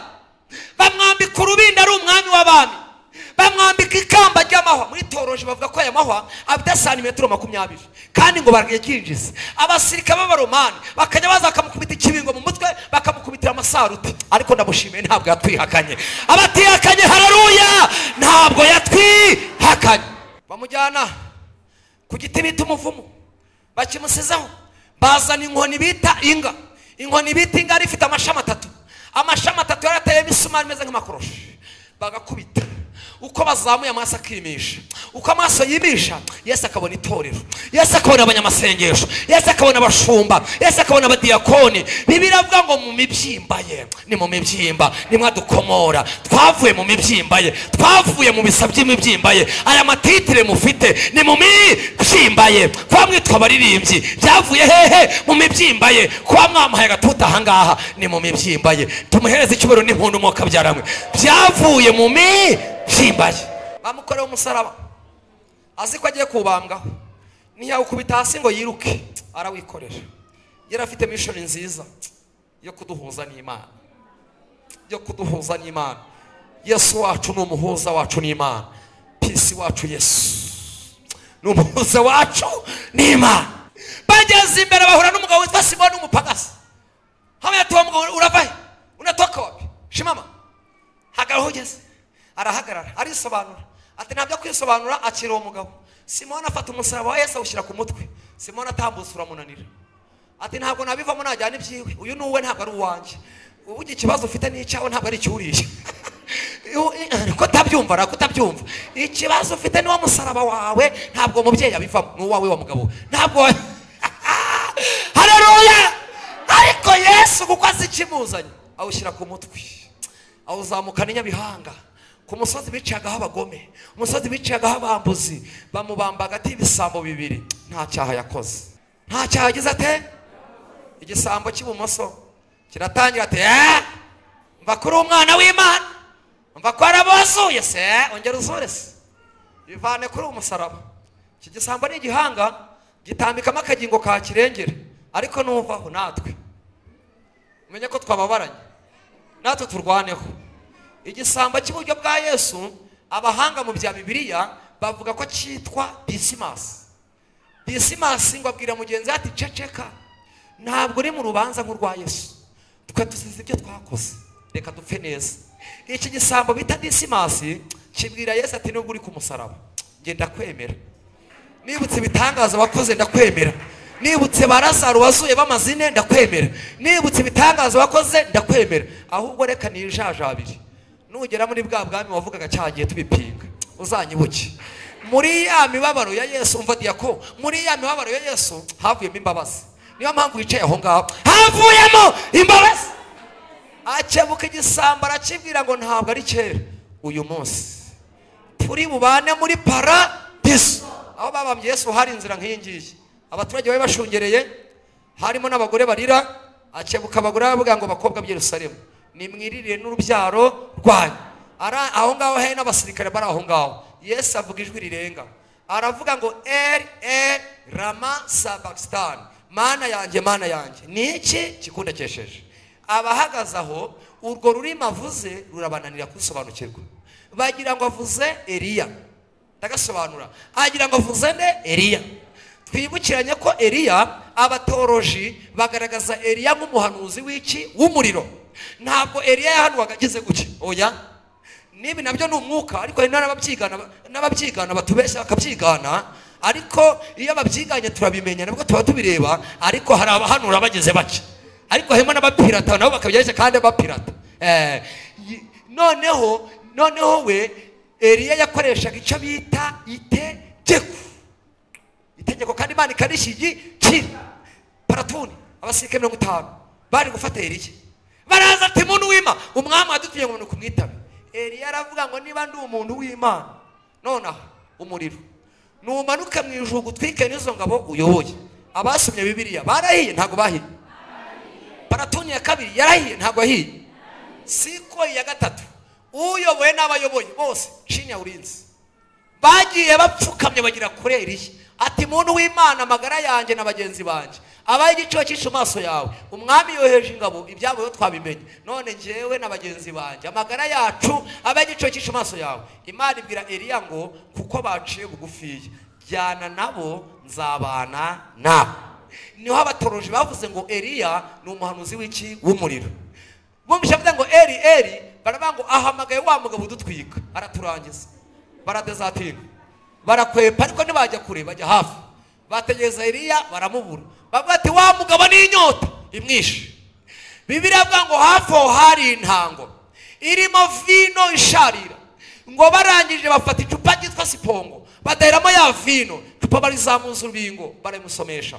Speaker 1: bamwambika urubinda ari umwami w'abami, bamwambika ikamba ry'amahwa. Muri toroje bavuga ko aya mahwa afite santimetero 20, kandi ngo bararyinjiza. Abasirikare b'Abaromani bakajya baza bakamukubita ikibingo mu mutwe, bakamukubitira amasaruti. Ariko ndamushimiye ntabwo yatwihakanye. Abatihakanye haleluya, ntabwo yatwihakanye. Bamujyana ku giti bita umuvumo, bakimusizaho. Bazana inkoni bita inga. Inkoni bita inga ifite amashami atatu. Amashami atatu yarateye imisumari imeze nk'amakoroshi. Bagakubita. Uko bazamuye amaso akimisha, uko amaso yimisha, Yesu akabona itorero, Yesu akabona abanyamasengesho, Yesu akabona abashumba, Yesu akabona abadiyakoni. Bibiliya avuga ngo mu mibyimba ye, ni mu mibyimba nimwadukomora, twavuye mu mibyimba ye, twavuye mu bisa by'imibyimba ye. Aya matitire mufite ni mu mibyimba ye. Kuba mwitwa abaririmbyi byavuye hehe? Mu mibyimba ye. Kuba mwamuhaye agatuta aha ngaha ni mu mibyimba ye. Tumuhereze icyubahiro n'impundu mwuka byaramwe, byavuye mu mibyimba. Bamukorewe umusaraba azi ko agiye kubambwaho, ntiyawukubita hasi ngo yiruke, arawikorera. Yari afite mission nziza yo kuduhuza n'Imana, yo kuduhuza n'Imana. Yesu wacu ni umuhuza wacu n'Imana. Peace wacu Yesu ni umuhuza wacu n'Imana. Bageze imbere bahura n'umugabo witwa Simoni w'umupagasi. Hamwe ati mugabo urava he? Unatoka wapi? Shimama, hagarara aho ugeze. Arahagarara arisobanura, ati ntabyo kwisobanura, akira uwo mugabo. Simoni afata umusaraba wa Yesu awushyira ku mutwe. Simoni atambutse uramunanira, ati ntabwo nabivamo najyana ibyiwe, uyu ni uwe ntabwo ari uwanjye. Ubu ikibazo ufite ni icyawe ntabwo ari icyuriye. Ko utabyumva, ko utabyumva. Ikibazo ufite ni wa musaraba wawe, ntabwo umubyeyi abivamo, ni uwawe wa mugabo, ntabwo. Haleluya! Ariko Yesu kuko azi ikimuzanye awushyira ku mutwe, awuzamukana inyabihanga ku musozi bicagaho abagome, umusozi bicagaho abambuzi. Bamubamba hagati y'ibisambo bibiri. Nta cyaha yakoze, nta cyaha yagize ate. Igisambo cy'ibumoso kiratangira ati mva kuri umwana w'Imana, mva ko arabazuye se, ongera uzure se, bivane kuri umusaraba. Iki gisambo ni igihanga gitambikamo akagingo ka kirengera, ariko nuvaho natwe umenye ko twababaranye, natwe turwaneho. Igisambo cy'iburyo bwa Yesu, abahanga mu bya Bibiliya bavuga ko cyitwa Disimasi. Disimasi ngo abwira mugenzi ati ceceka, ntabwo uri mu rubanza nk'urwa Yesu, twe tuzize ibyo twakoze, reka dupfe neza. Iki gisambo bita Disimasi kibwira Yesu ati nubwo uri ku musaraba njye ndakwemera, nibutse ibitangaza wakoze ndakwemera, nibutse ba Lazaro wazuye bamazine ndakwemera, nibutse ibitangaza wakoze ndakwemera, ahubwo reka nijajabiri nugera muri bwa bwami wavugaga cyagiye tubipinga uzanyibuke. Muri ya mibabaro ya Yesu, umva diyako, muri ya mibabaro ya Yesu havuyemo imbabazi. Niyo mpamvu wicaye aho ngaho havuyemo imbabazi. Akebuka igisambo arakibwira ngo ntabwo ari kera, uyu munsi turi bubane muri paradiso. Aho babambye Yesu hari inzira nk'iyi ngiyi, abaturage bari bashungereye, harimo n'abagore barira, Akebuka abagore aravuga ngo bakobwa b'i Yerusalemu nimwirire n'urubyaro rwanyu. Aho ngaho he n'abasirikare bari aho ngaho. Yesu avuga ijwi rirenga aravuga ngo El El Rama Sabachthani, mana yanjye mana yanjye ni iki kikundekesheje. Abahagaze aho urwo rurimi avuze rurabananira kusobanukirwa, bagira ngo avuze Eliya. Ndagasobanura, agira ngo avuze nde? Eliya. Twibukiranye ko Eliya, abatoroji bagaragaza Eliya nk'umuhanuzi w'iki? W'umuriro. Ntabwo Eliya yahanuwaga agize gutya, oya, nibi nabyo ni umwuka, ariko hari n'ababyigana batubeshya bakabyigana, ariko iyo babyiganye turabimenya nabwo tuba tubireba. Ariko hari abahanura bageze bake, ariko harimo n'abapirata nabo bakabyerekana kandi abapirata. Noneho we Eliya yakoreshaga icyo bita itegeko, itegeko kandi Imana ikarishyigikira. Paratuni abasirikare 50 bari gufata Eliya, baraza ati muntu w'Imana, umwami adutuye ngo kumwitabe. Eliya aravuga ngo niba ndi umuntu w'Imana nonaha umuriro numanuka mu ijuru gutwike n'izo ngabo uyoboye. Abasomye Bibiliya barahiye, ntabwo bahiye. Paratuni ya kabiri yarahiye, ntabwo ahiye. Siko ya gatatu uyoboye n'abayoboye bose chini ya ulinzi bagiye bapfukamye bagira kuri Eliya ati muntu w'Imana amagara yanjye na bagenzi banjye abaye igico cyishe maso yawe, umwami yoheje ingabo ibyabo yo twabimenye, none njyewe na bagenzi banjye amagara yacu abaye igico cyishe maso yawe. Imana ibwira Eliya ngo kuko baciye bugufiye jyana nabo nzabana nabo. Niho abatoroji bavuze ngo Eliya ni umuhanuzi w'iki? W'umuriro. Bumvise bavuga ngo Eli Eli, baravuga ngo ahamagaye wa mugabo udutwika araturangiza. Baradezatinga, barakwepa, ariko ntibajya kure, bajya hafi. Bategereza Eliya baramubura, bavuga ati wa mugabo n'inyota imwishe. Bibiliya ivuga ngo hafi aho hari intango irimo vino isharira, ngo barangije bafata icupa ryitwa sipongo badaheramo ya vino, icupa barizamuza urubingo baramusomesha.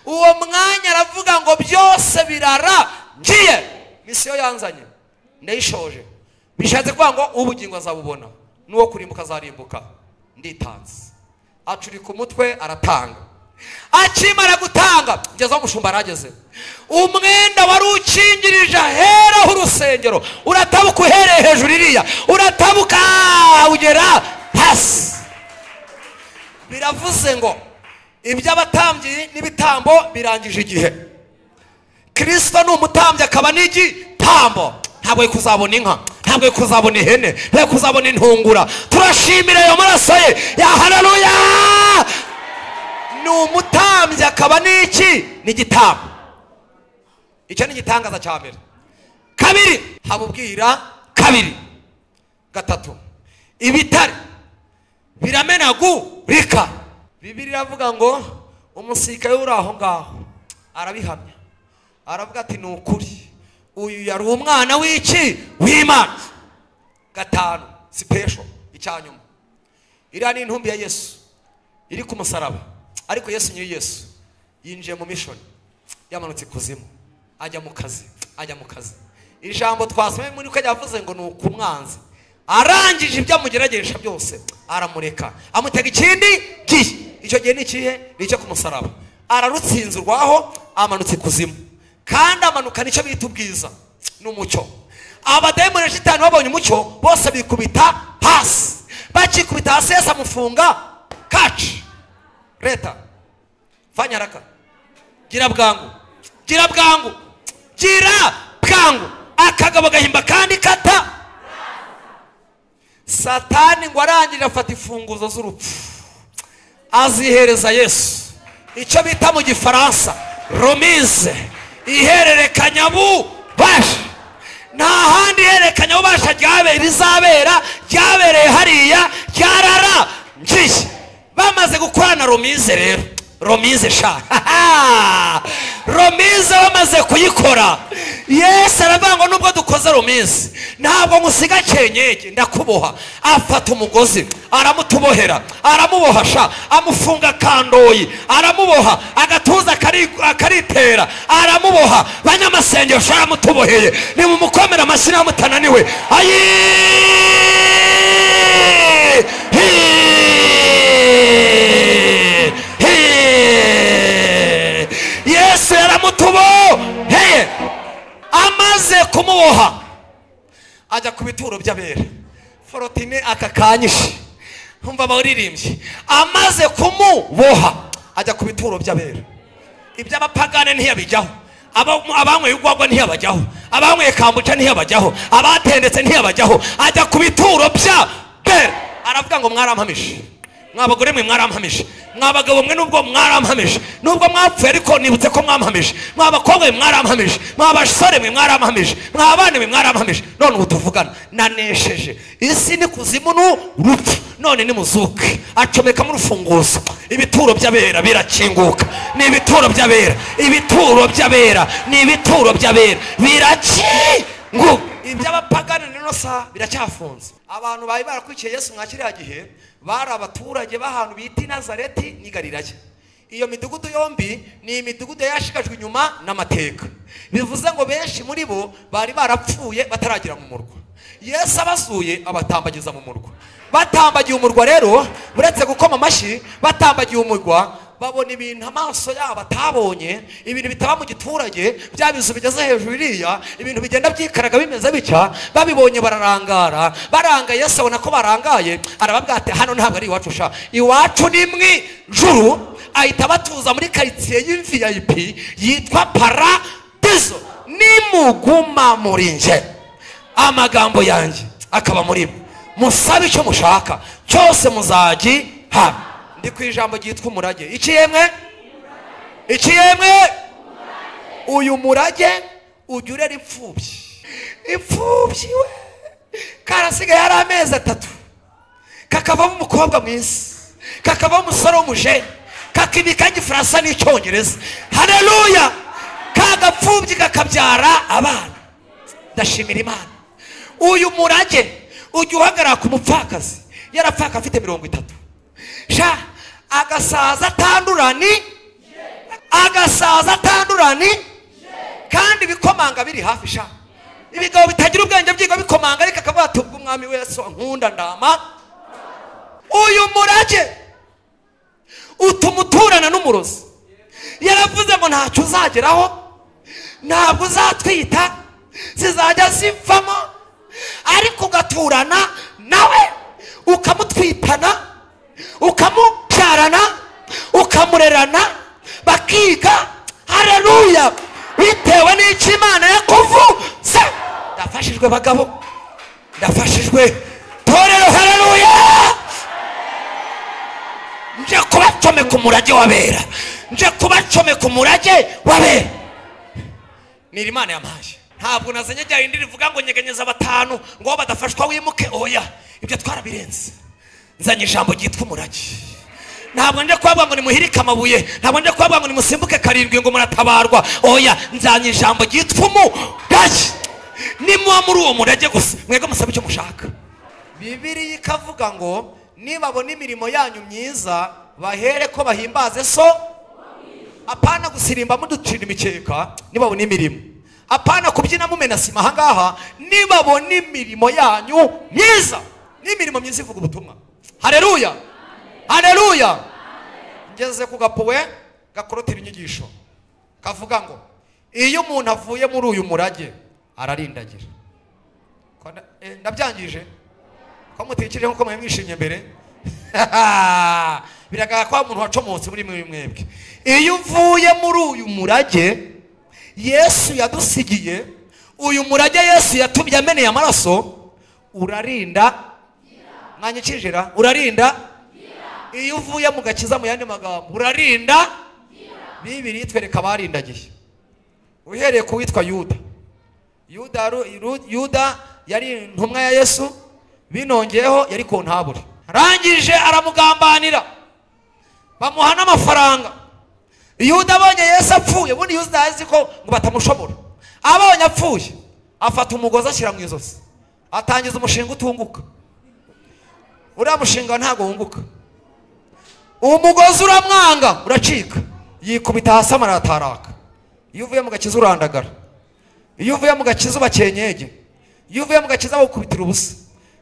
Speaker 1: Uwo mwanya aravuga ngo byose birarangiye, misiyo yanzanye ndayishoje. Bishatse kuvuga ngo ubugingo azabubona n'uwo kurimbuka azarimbuka, nditanze. Acurika umutwe aratanga. Akimara gutanga ngeze aho umushumba arageze, umwenda wari ukingirije aheraho urusengero uratabuka uhereye hejuru iriya uratabuka ugera hasi. Biravuze ngo iby'abatambyi n'ibitambo birangije igihe. Kristo ni umutambyi akaba n'igitambo. Ntabwo kuzabona inka, ntabwo kuzabona ihene, ntabwo kuzabona intungura. Turashimira ayo maraso ye ya haleluya. Ni umutambyi akaba n'iki? N'igitambo. Icyo ni igitangaza cya mbere. Kabiri, habubwira kabiri. Gatatu, ibitare biramenagurika. Bibiliya iravuga ngo umusirikare uri aho ngaho arabihamya, aravuga ati ni ukuri uyu yari umwana w'iki? W'Imana. Gatanu, sipesho icyanyuma, iriya ni intumbi ya Yesu iri ku musaraba, ariko Yesu nyiri Yesu yinjiye mu mission, yamanutse ikuzimu ajya mu kazi, ajya mu kazi. Ijambo twasomye muri ko yavuze ngo ni ukumwanzi, arangije ibyo amugerageresha byose aramureka, amutega ikindi gihe. Icyo gihe ni ikihe? Ni icyo ku musaraba. Ararutsinze urwaho, amanutse ikuzimu, kandi amanuka nicyo bita ubwiza n'umucyo. Abadayimoni shitani babonye umucyo bose bikubita hasi, bakikubita hasi Yesu amufunga kaci. Leta fanya haraka, gira bwangu, gira bwangu, gira bwangu. Akagabo gahimba kandi kata. Satani ngo arangije afata imfunguzo z'urupfu azihereza Yesu, icyo bita mu Gifaransa remise, ihererekanyabubasha. Nta handi ihererekanyabubasha rizabera, ryabereye hariya, ryararangiye. Bamaze gukorana remise rero, remise sha remise bamaze kuyikora, Yesu aravuga ngo nubwo dukoze remise ntabwo ngusiga cyenyege, ndakuboha. Afata umugozi aramutubohera, aramuboha sha, amufunga kandoyi, aramuboha agatuza akaritera, aramuboha. Banyamasengesho aramutuboheye, nimumukomera amashyi mutananiwe. Ayi Yesu yaramutuboheye. Amaze kumuboha ajya ku bituro by'abera. Forotine akakanyishe nkumva abaririmbyi. Amaze kumuboha ajya ku bituro by'abera. Iby'abapagane ntiyabijyaho, abanyweye urwagwa ntiyabajyaho, abanyweye kambuca ntiyabajyaho, abatendetse ntiyabajyaho, ajya ku bituro by'abera. Aravuga ngo mwarampamije, mwabagore mwe mwarampamije, mwabagabo mwe nubwo mwarampamije, nubwo mwapfuye ariko nibutse ko mwampamije, mwabakobwa mwe mwarampamije, mwabasore mwe mwarampamije, mwabana mwe mwarampamije, none ubu tuvugana nanesheje isi ni kuzimu n'urupfu, none nimuzuke. Acomekamo urufunguzo, ibituro by'abera birakinguka. Ni ibituro by'abera, ibituro by'abera, ni ibituro by'abera birakinguka. Iby'abapagani nino sa biracyafunze. Abantu bari barakurikiye Yesu mwa kiriya gihe bari abaturage b'ahantu bita i Nazareti n'i Galilaya. Iyo midugudu yombi ni imidugudu yashigajwe inyuma n'amateka. Bivuze ngo benshi muri bo bari barapfuye bataragera mu murwa. Yesu abasuye abatambagiza mu murwa. Batambagiye umurwa rero, uretse gukoma amashyi, batambagiye umurwa babona ibintu amaso yabo atabonye, ibintu bitaba mu giturage, bya bizu bigeze hejuru iriya, ibintu bigenda byikaraga bimeze bitya, babibonye bararangara. Baranga Yesu abona ko barangaye, arababwira ati hano ntabwo ari iwacu sha, iwacu ni mu ijuru. Ahita abatuza muri karitsiye y'VIP yitwa Paradizo. Nimuguma muri nje, amagambo yanjye akaba muri mwe, musabe icyo mushaka cyose muzagihabwa. Ndi ku ijambo ryitwa umurage. Iki yemwe? Iki yemwe? Uyu murage ujya urera imfubyi. Imfubyi we karasigaye ari amezi 3, kakavamo umukobwa mwiza, kakavamo umusore w'umujene, kakibika igifaransa n'icyongereza. Haleluya! Kagapfubyi kakabyara abana. Ndashimira Imana. Uyu murage ujya uhagarara ku mupfakazi yarapfaka afite 30, sha agasaza atandurani, agasaza atandurani, kandi bikomanga biri hafi sha. Ibigabo bitagira ubwenge byiga bikomanga, ariko akavuga ati ubwo umwami wese nkunda ndama. Uyu murage utuma uturana n'umurozi. Yaravuze ngo ntacyo uzageraho, ntabwo uzatwita, zizajya zivamo, ariko ugaturana nawe, ukamutwitana, ukamubyarana, ukamurerana, bakiga. Haleluya! Bitewe n'icyo Imana yakuvuze. Ndafashijwe bagabo, ndafashijwe torero. Haleluya! Nje kubacomeka umurage w'abera, nje kubacomeka umurage w'abera. Ni Imana yampaye. Ntabwo nazanye rya rindi rivuga ngo nyeganyeza 5 ngo badafashwa wimuke. Oya, ibyo twarabirenze. Nzanye ijambo ryitwa umurage. Ntabwo nje kubabwira ngo nimuhirike amabuye, ntabwo nje kubabwira ngo nimusimbuke 7 ngo muratabarwa. Oya, nzanye ijambo ryitwa umurage. Nimuba muri uwo murage gusa, mwebwe musabe icyo mushaka. Bibiliya ikavuga ngo nibabona imirimo yanyu myiza bahere ko bahimbaze so. Apana gusirimba muducira imikeka, nibabona imirimo. Apana kubyina mumena sima ahangaha, nibabona imirimo yanyu myiza. N'imirimo myiza ivuga ubutumwa. Haleluya! Haleluya! Ngeze ku gapuwe gakorotira inyigisho kavuga ngo iyo umuntu avuye muri uyu murage ararindagira. Ndabyangije ko mutikirije nkuko mwe mwishimye mbere. Biragaragara ko umuntu wacomotse muri mwebwe. Iyo uvuye muri uyu murage Yesu yadusigiye, uyu murage Yesu yatumye ameneye amaraso, urarinda. Mwanyikijira? Urarinda. Iyo uvuye mu gakiza, mu yandi magambo, urarinda. Bibiliya itwereka abarindagiye. Uhereye ku witwa Yuda. Yuda yari intumwa ya Yesu, binongeyeho yari kontabure. Arangije aramugambanira, bamuha n'amafaranga. Yuda abonye Yesu apfuye, ubundi Yuda azi ko ngo batamushobora. Abonye apfuye, afata umugozi ashyira mu izosi, atangiza umushinga utunguka. Uriya mushinga ntabwo wunguka. Umugozi uramwanga uracika, yikubita hasi amarataraka. Iyo uvuye mu gakiza urandagara, iyo uvuye mu gakiza ubakenyege, iyo uvuye mu gakiza bagukubitira ubusa,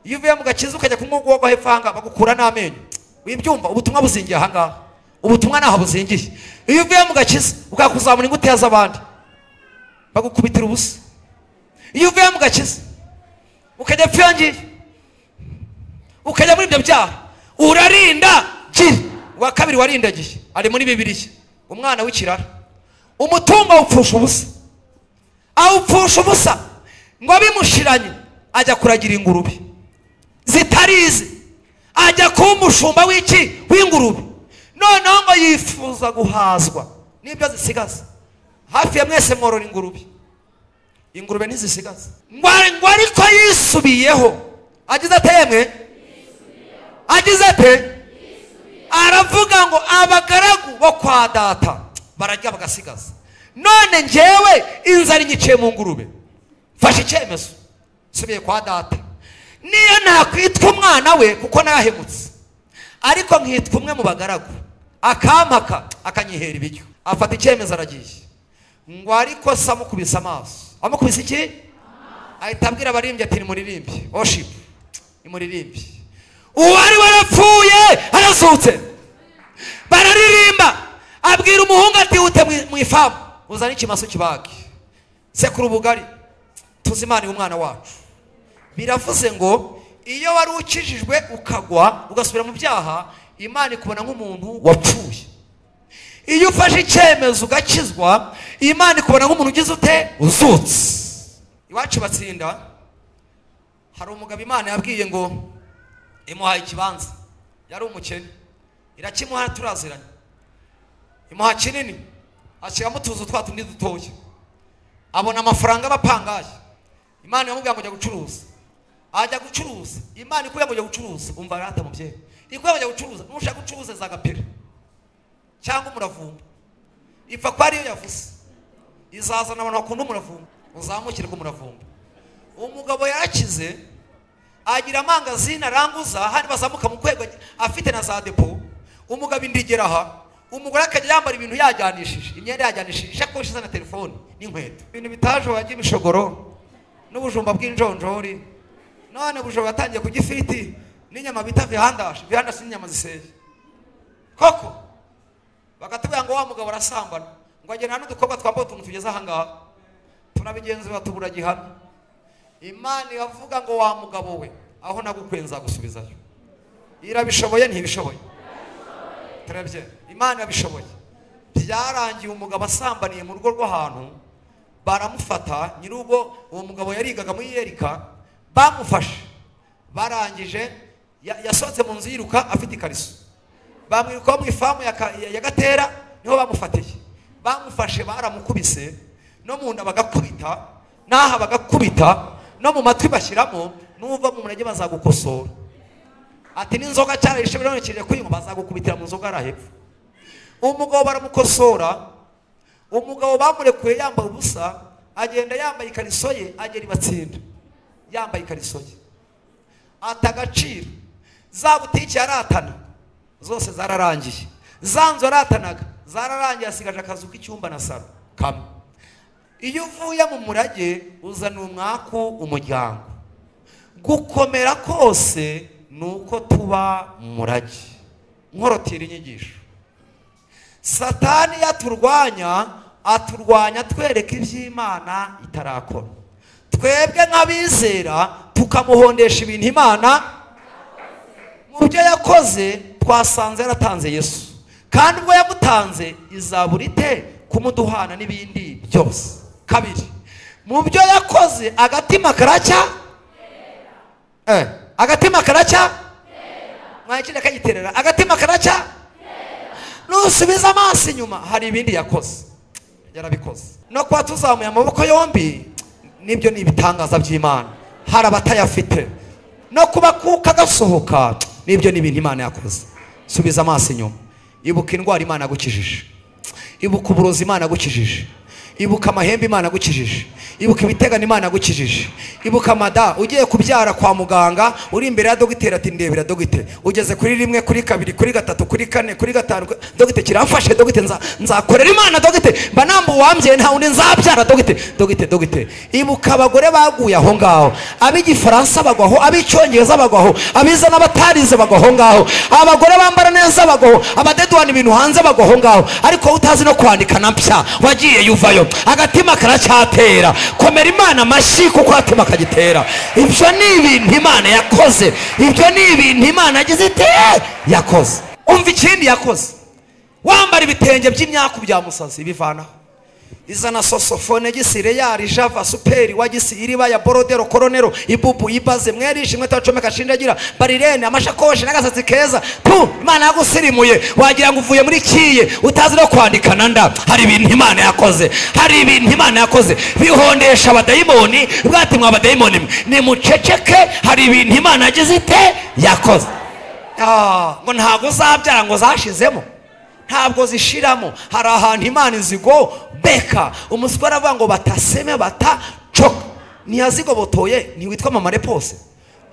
Speaker 1: iyo uvuye mu gakiza ukajya kunywa urwagwa hepfo ahangaha bagukura n'amenyo. Wibyumva, ubutumwa buzingiye ahangaha, ubutumwa ntaho buzingiye. Iyo uvuye mu gakiza ukakuzamura ingutiya z'abandi bagukubitira ubusa. Iyo uvuye mu gakiza ukajya pfiyongiye ukajya muri ibyo byaha urarinda gira. Uwa kabiri warindagiye ari muri Bibiliya, umwana w'ikirara, umutungo awupfusha ubusa, awupfusha ubusa ngo bimushiranye ajya kuragira ingurube zitarize, ajya kuba umushumba w'iki w'ingurube. Noneho ngo yifuza guhazwa n'ibyo zisigaza. Hafi ya mwese mworora ingurube, ingurube ntizisigaza. Ngo ariko yisubiyeho, agize ate yemwe, agize ate, aravuga ngo abagaragu bo kwa data bararya bagasigaza, none njyewe inzara inyiciye mu ngurube, mfashe icyemezo nsubiye kwa data. Niyo nakwitwa umwana we kuko nahemutse, ariko nkitwa umwe mu bagaragu, akampaka akanyihera ibiryo. Afata icyemezo aragiye. Ngo ariko se amukubise amaso, amukubise iki, ahita abwira abaririmbyi ati nimuririmbe worship, nimuririmbe, uwari warapfuye arazutse. Bararirimba. Abwira umuhungu ati ute mu ifamu uzane ikimaso kibage, sekuru ubugari, tuzimane umwana wacu. Biravuze ngo iyo wari ukijijwe ukagwa ugasubira mu byaha, Imana ikubona nk'umuntu wapfuye. Iyo ufashe icyemezo ugakizwa, Imana ikubona nk'umuntu ugize ute, uzutse. Iwacu batsinda hari umugabo Imana yabwiye ngo imuhaye ikibanza, yari umukene, irakimuha turaziranye, imuha kinini, ashyiramo utuzu twa tundi dutoya, abona amafaranga abapangaye. Imana yamubwiye ngo jya gucuruza, ajya gucuruza. Imana ikubwiye ngo jya gucuruza, umva rata mubyeyi, ikubwiye ngo jya gucuruza, nushaka gucuruza zagapira cyangwa umuravumba, ipfa ko ariyo yavuze, izazana abantu bakunda umuravumba, uzamukire ku muravumba. Umugabo yarakize, agira amangazini aranguza, handi bazamuka mu kwego afite na za depo. Umugabo indigera aha, umugore akajya yambara ibintu yajyanishije, imyenda yajyanishije, ishakoshi na telefone n'inkweto, ibintu bitaje wajya imishogoro n'ubujumba bw'injonjori. None bujumba yatangiye kujya ifiriti n'inyama bita vihandashi, vihandashi n'inyama ziseye koko. Bakatubwira ngo wa mugabo arasambana, ngo agenda n'udukobwa twambaye utuntu tugeze aha ngaha, tunabigenzura tubura gihamya. Imana iravuga ngo wa mugabo we, aho nagukuye nzagusubizayo. Irabishoboye ntibishoboye? Turebye, Imana irabishoboye. Byarangiye umugabo asambaniye mu rugo rw'ahantu, baramufata. Nyir'urugo uwo mugabo yarigaga muri Yerika, bamufashe barangije yasohotse mu nzu yiruka afite ikariso, bamwirukaho mu ifamu ya Gatera, niho bamufatiye. Bamufashe baramukubise, no mu nda bagakubita, n'aha bagakubita, no mu matwi bashyiramo, n'uva mu murage bazagukosora. Ati n'inzoga cyarayishe bironekeye kuyinywa, bazagukubitira mu nzoga arahepfo. Umugabo baramukosora, umugabo bamurekuye yambaye ubusa, agenda yambaye ikariso ye, agera ibatsinda yambaye ikariso ye, ata agaciro. Za butike yaratana zose zararangiye, za nzu yaratanaga zararangiye, asigaje akazu k'icyumba na saro kamwe. Iyo uvuye mu murage uzana umwaku umuryango. Gukomera kose nuko tuba mu murage. Nkorotira inyigisho. Satani yaturwanya, aturwanya twereka iby'Imana itarakora. Twebwe nk'abizera tukamuhondesha ibintu Imana mu byo yakoze. Twasanze yaratanze Yesu, kandi ubwo yamutanze izabura ite kumuduhana n'ibindi byose. Kabiri, mu byo yakoze agatima karacya, agatima karacya, mwakira kagiterera, agatima karacya. Nusubiza amaso inyuma hari ibindi yakoze, yarabikoze. No kuba tuzamuye amaboko yombi nibyo ni ibitangaza by'Imana, hari abatayafite. No kuba kuka gasohoka nibyo ni ibintu Imana yakoze. Subiza amaso inyuma, ibuka indwara Imana yagukijije, ibuka uburozi Imana yagukijije, ibuka amahembe Imana yagukijije, ibuka ibitegano Imana yagukijije, ibuka amada ugiye kubyara kwa muganga, uri imbere ya dogiteri ati ndebera dogiteri, ugeze kuri rimwe, kuri kabiri, kuri gatatu, kuri kane, kuri gatanu, dogiteri kiramfashe, dogiteri nzakorera Imana, dogiteri mba namba uwambye nta wundi nzabyara, dogiteri, dogiteri, dogiteri. Ibuka abagore baguye aho ngaho, ab'igifaransa bagwaho, ab'icyongereza bagwaho, abize n'abatarize bagwaho ngaho, abagore bambara neza bagwaho, abadeduana ibintu hanze bagwaho ngaho, ariko utazi no kwandika na mpya wagiye yuvayo. Agatima karacyatera. Komera Imana amashyi kuko agatima kagitera. Ibyo ni ibintu Imana yakoze. Ibyo ni ibintu Imana yagize ite? Yakoze. Umva ikindi yakoze. Wambara ibitenge by'imyaku bya musazi bivanaho. Izana sosofone gisire yari java superi wagisi iriba ya borodero koronero ibubu ibaze mwerishe mwe tacomeka shinjagira barirene amashakoshi n'agasatsi keza pu. Imana yagusirimuye wagira ngo uvuye muri kiye utazi no kwandika nanda. Hari ibintu Imana yakoze. Hari ibintu Imana yakoze bihondesha abadayimoni bwatimwa abadayimoni ni muceceke. Hari ibintu Imana yagize ite? Yakoze. Ngo ntago uzabyara ngo zashizemo, ntabwo zishiramo. Hari ahantu Imana izigo beka. Umuswa aravuga ngo bataseme batacoka. Ntiyazigobotoye. Ntiwitwa mama Repose,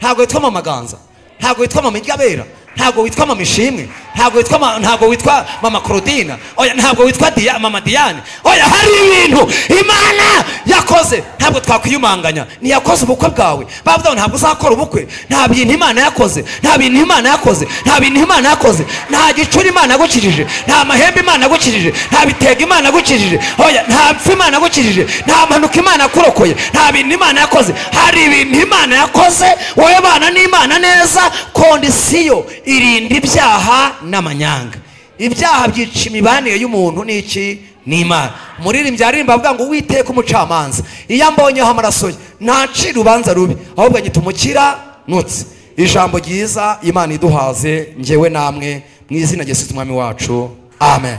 Speaker 1: ntabwo witwa mama Ganza, ntabwo witwa mama Iryabera, ntabwo witwa mama Ishimwe, ntabwo witwa mama Claudine, oya ntabwo witwa mama Diane. Oya, hari ibintu Imana yakoze ntabwo twakwiyumanganya. Ntiyakoze ubukwe bwawe, bavuga ntabwo uzakora ubukwe. Nta bintu Imana yakoze, nta bintu Imana yakoze, nta bintu Imana yakoze. Nta gicuri Imana yagukijije, nta mahembe Imana yagukijije, nta bitego Imana yagukijije, oya nta mpfu Imana yagukijije, nta mpanuka Imana yakurokoye, nta bintu Imana yakoze. Hari ibintu Imana yakoze. Wowe bana n'Imana neza. Kondisiyo irinda ibyaha n'amanyanga. Ibyaha byica imibanire y'umuntu n'iki? N'Imana. Umuririmbyi aririmba avuga ngo Uwiteka umucamanza iyo ambonyeho amaraso ye ntacira urubanza rubi, ahubwo anyita umukiranutsi. Ijambo ryiza Imana iduhaze njyewe namwe mu izina rya Yesu Umwami wacu, amen.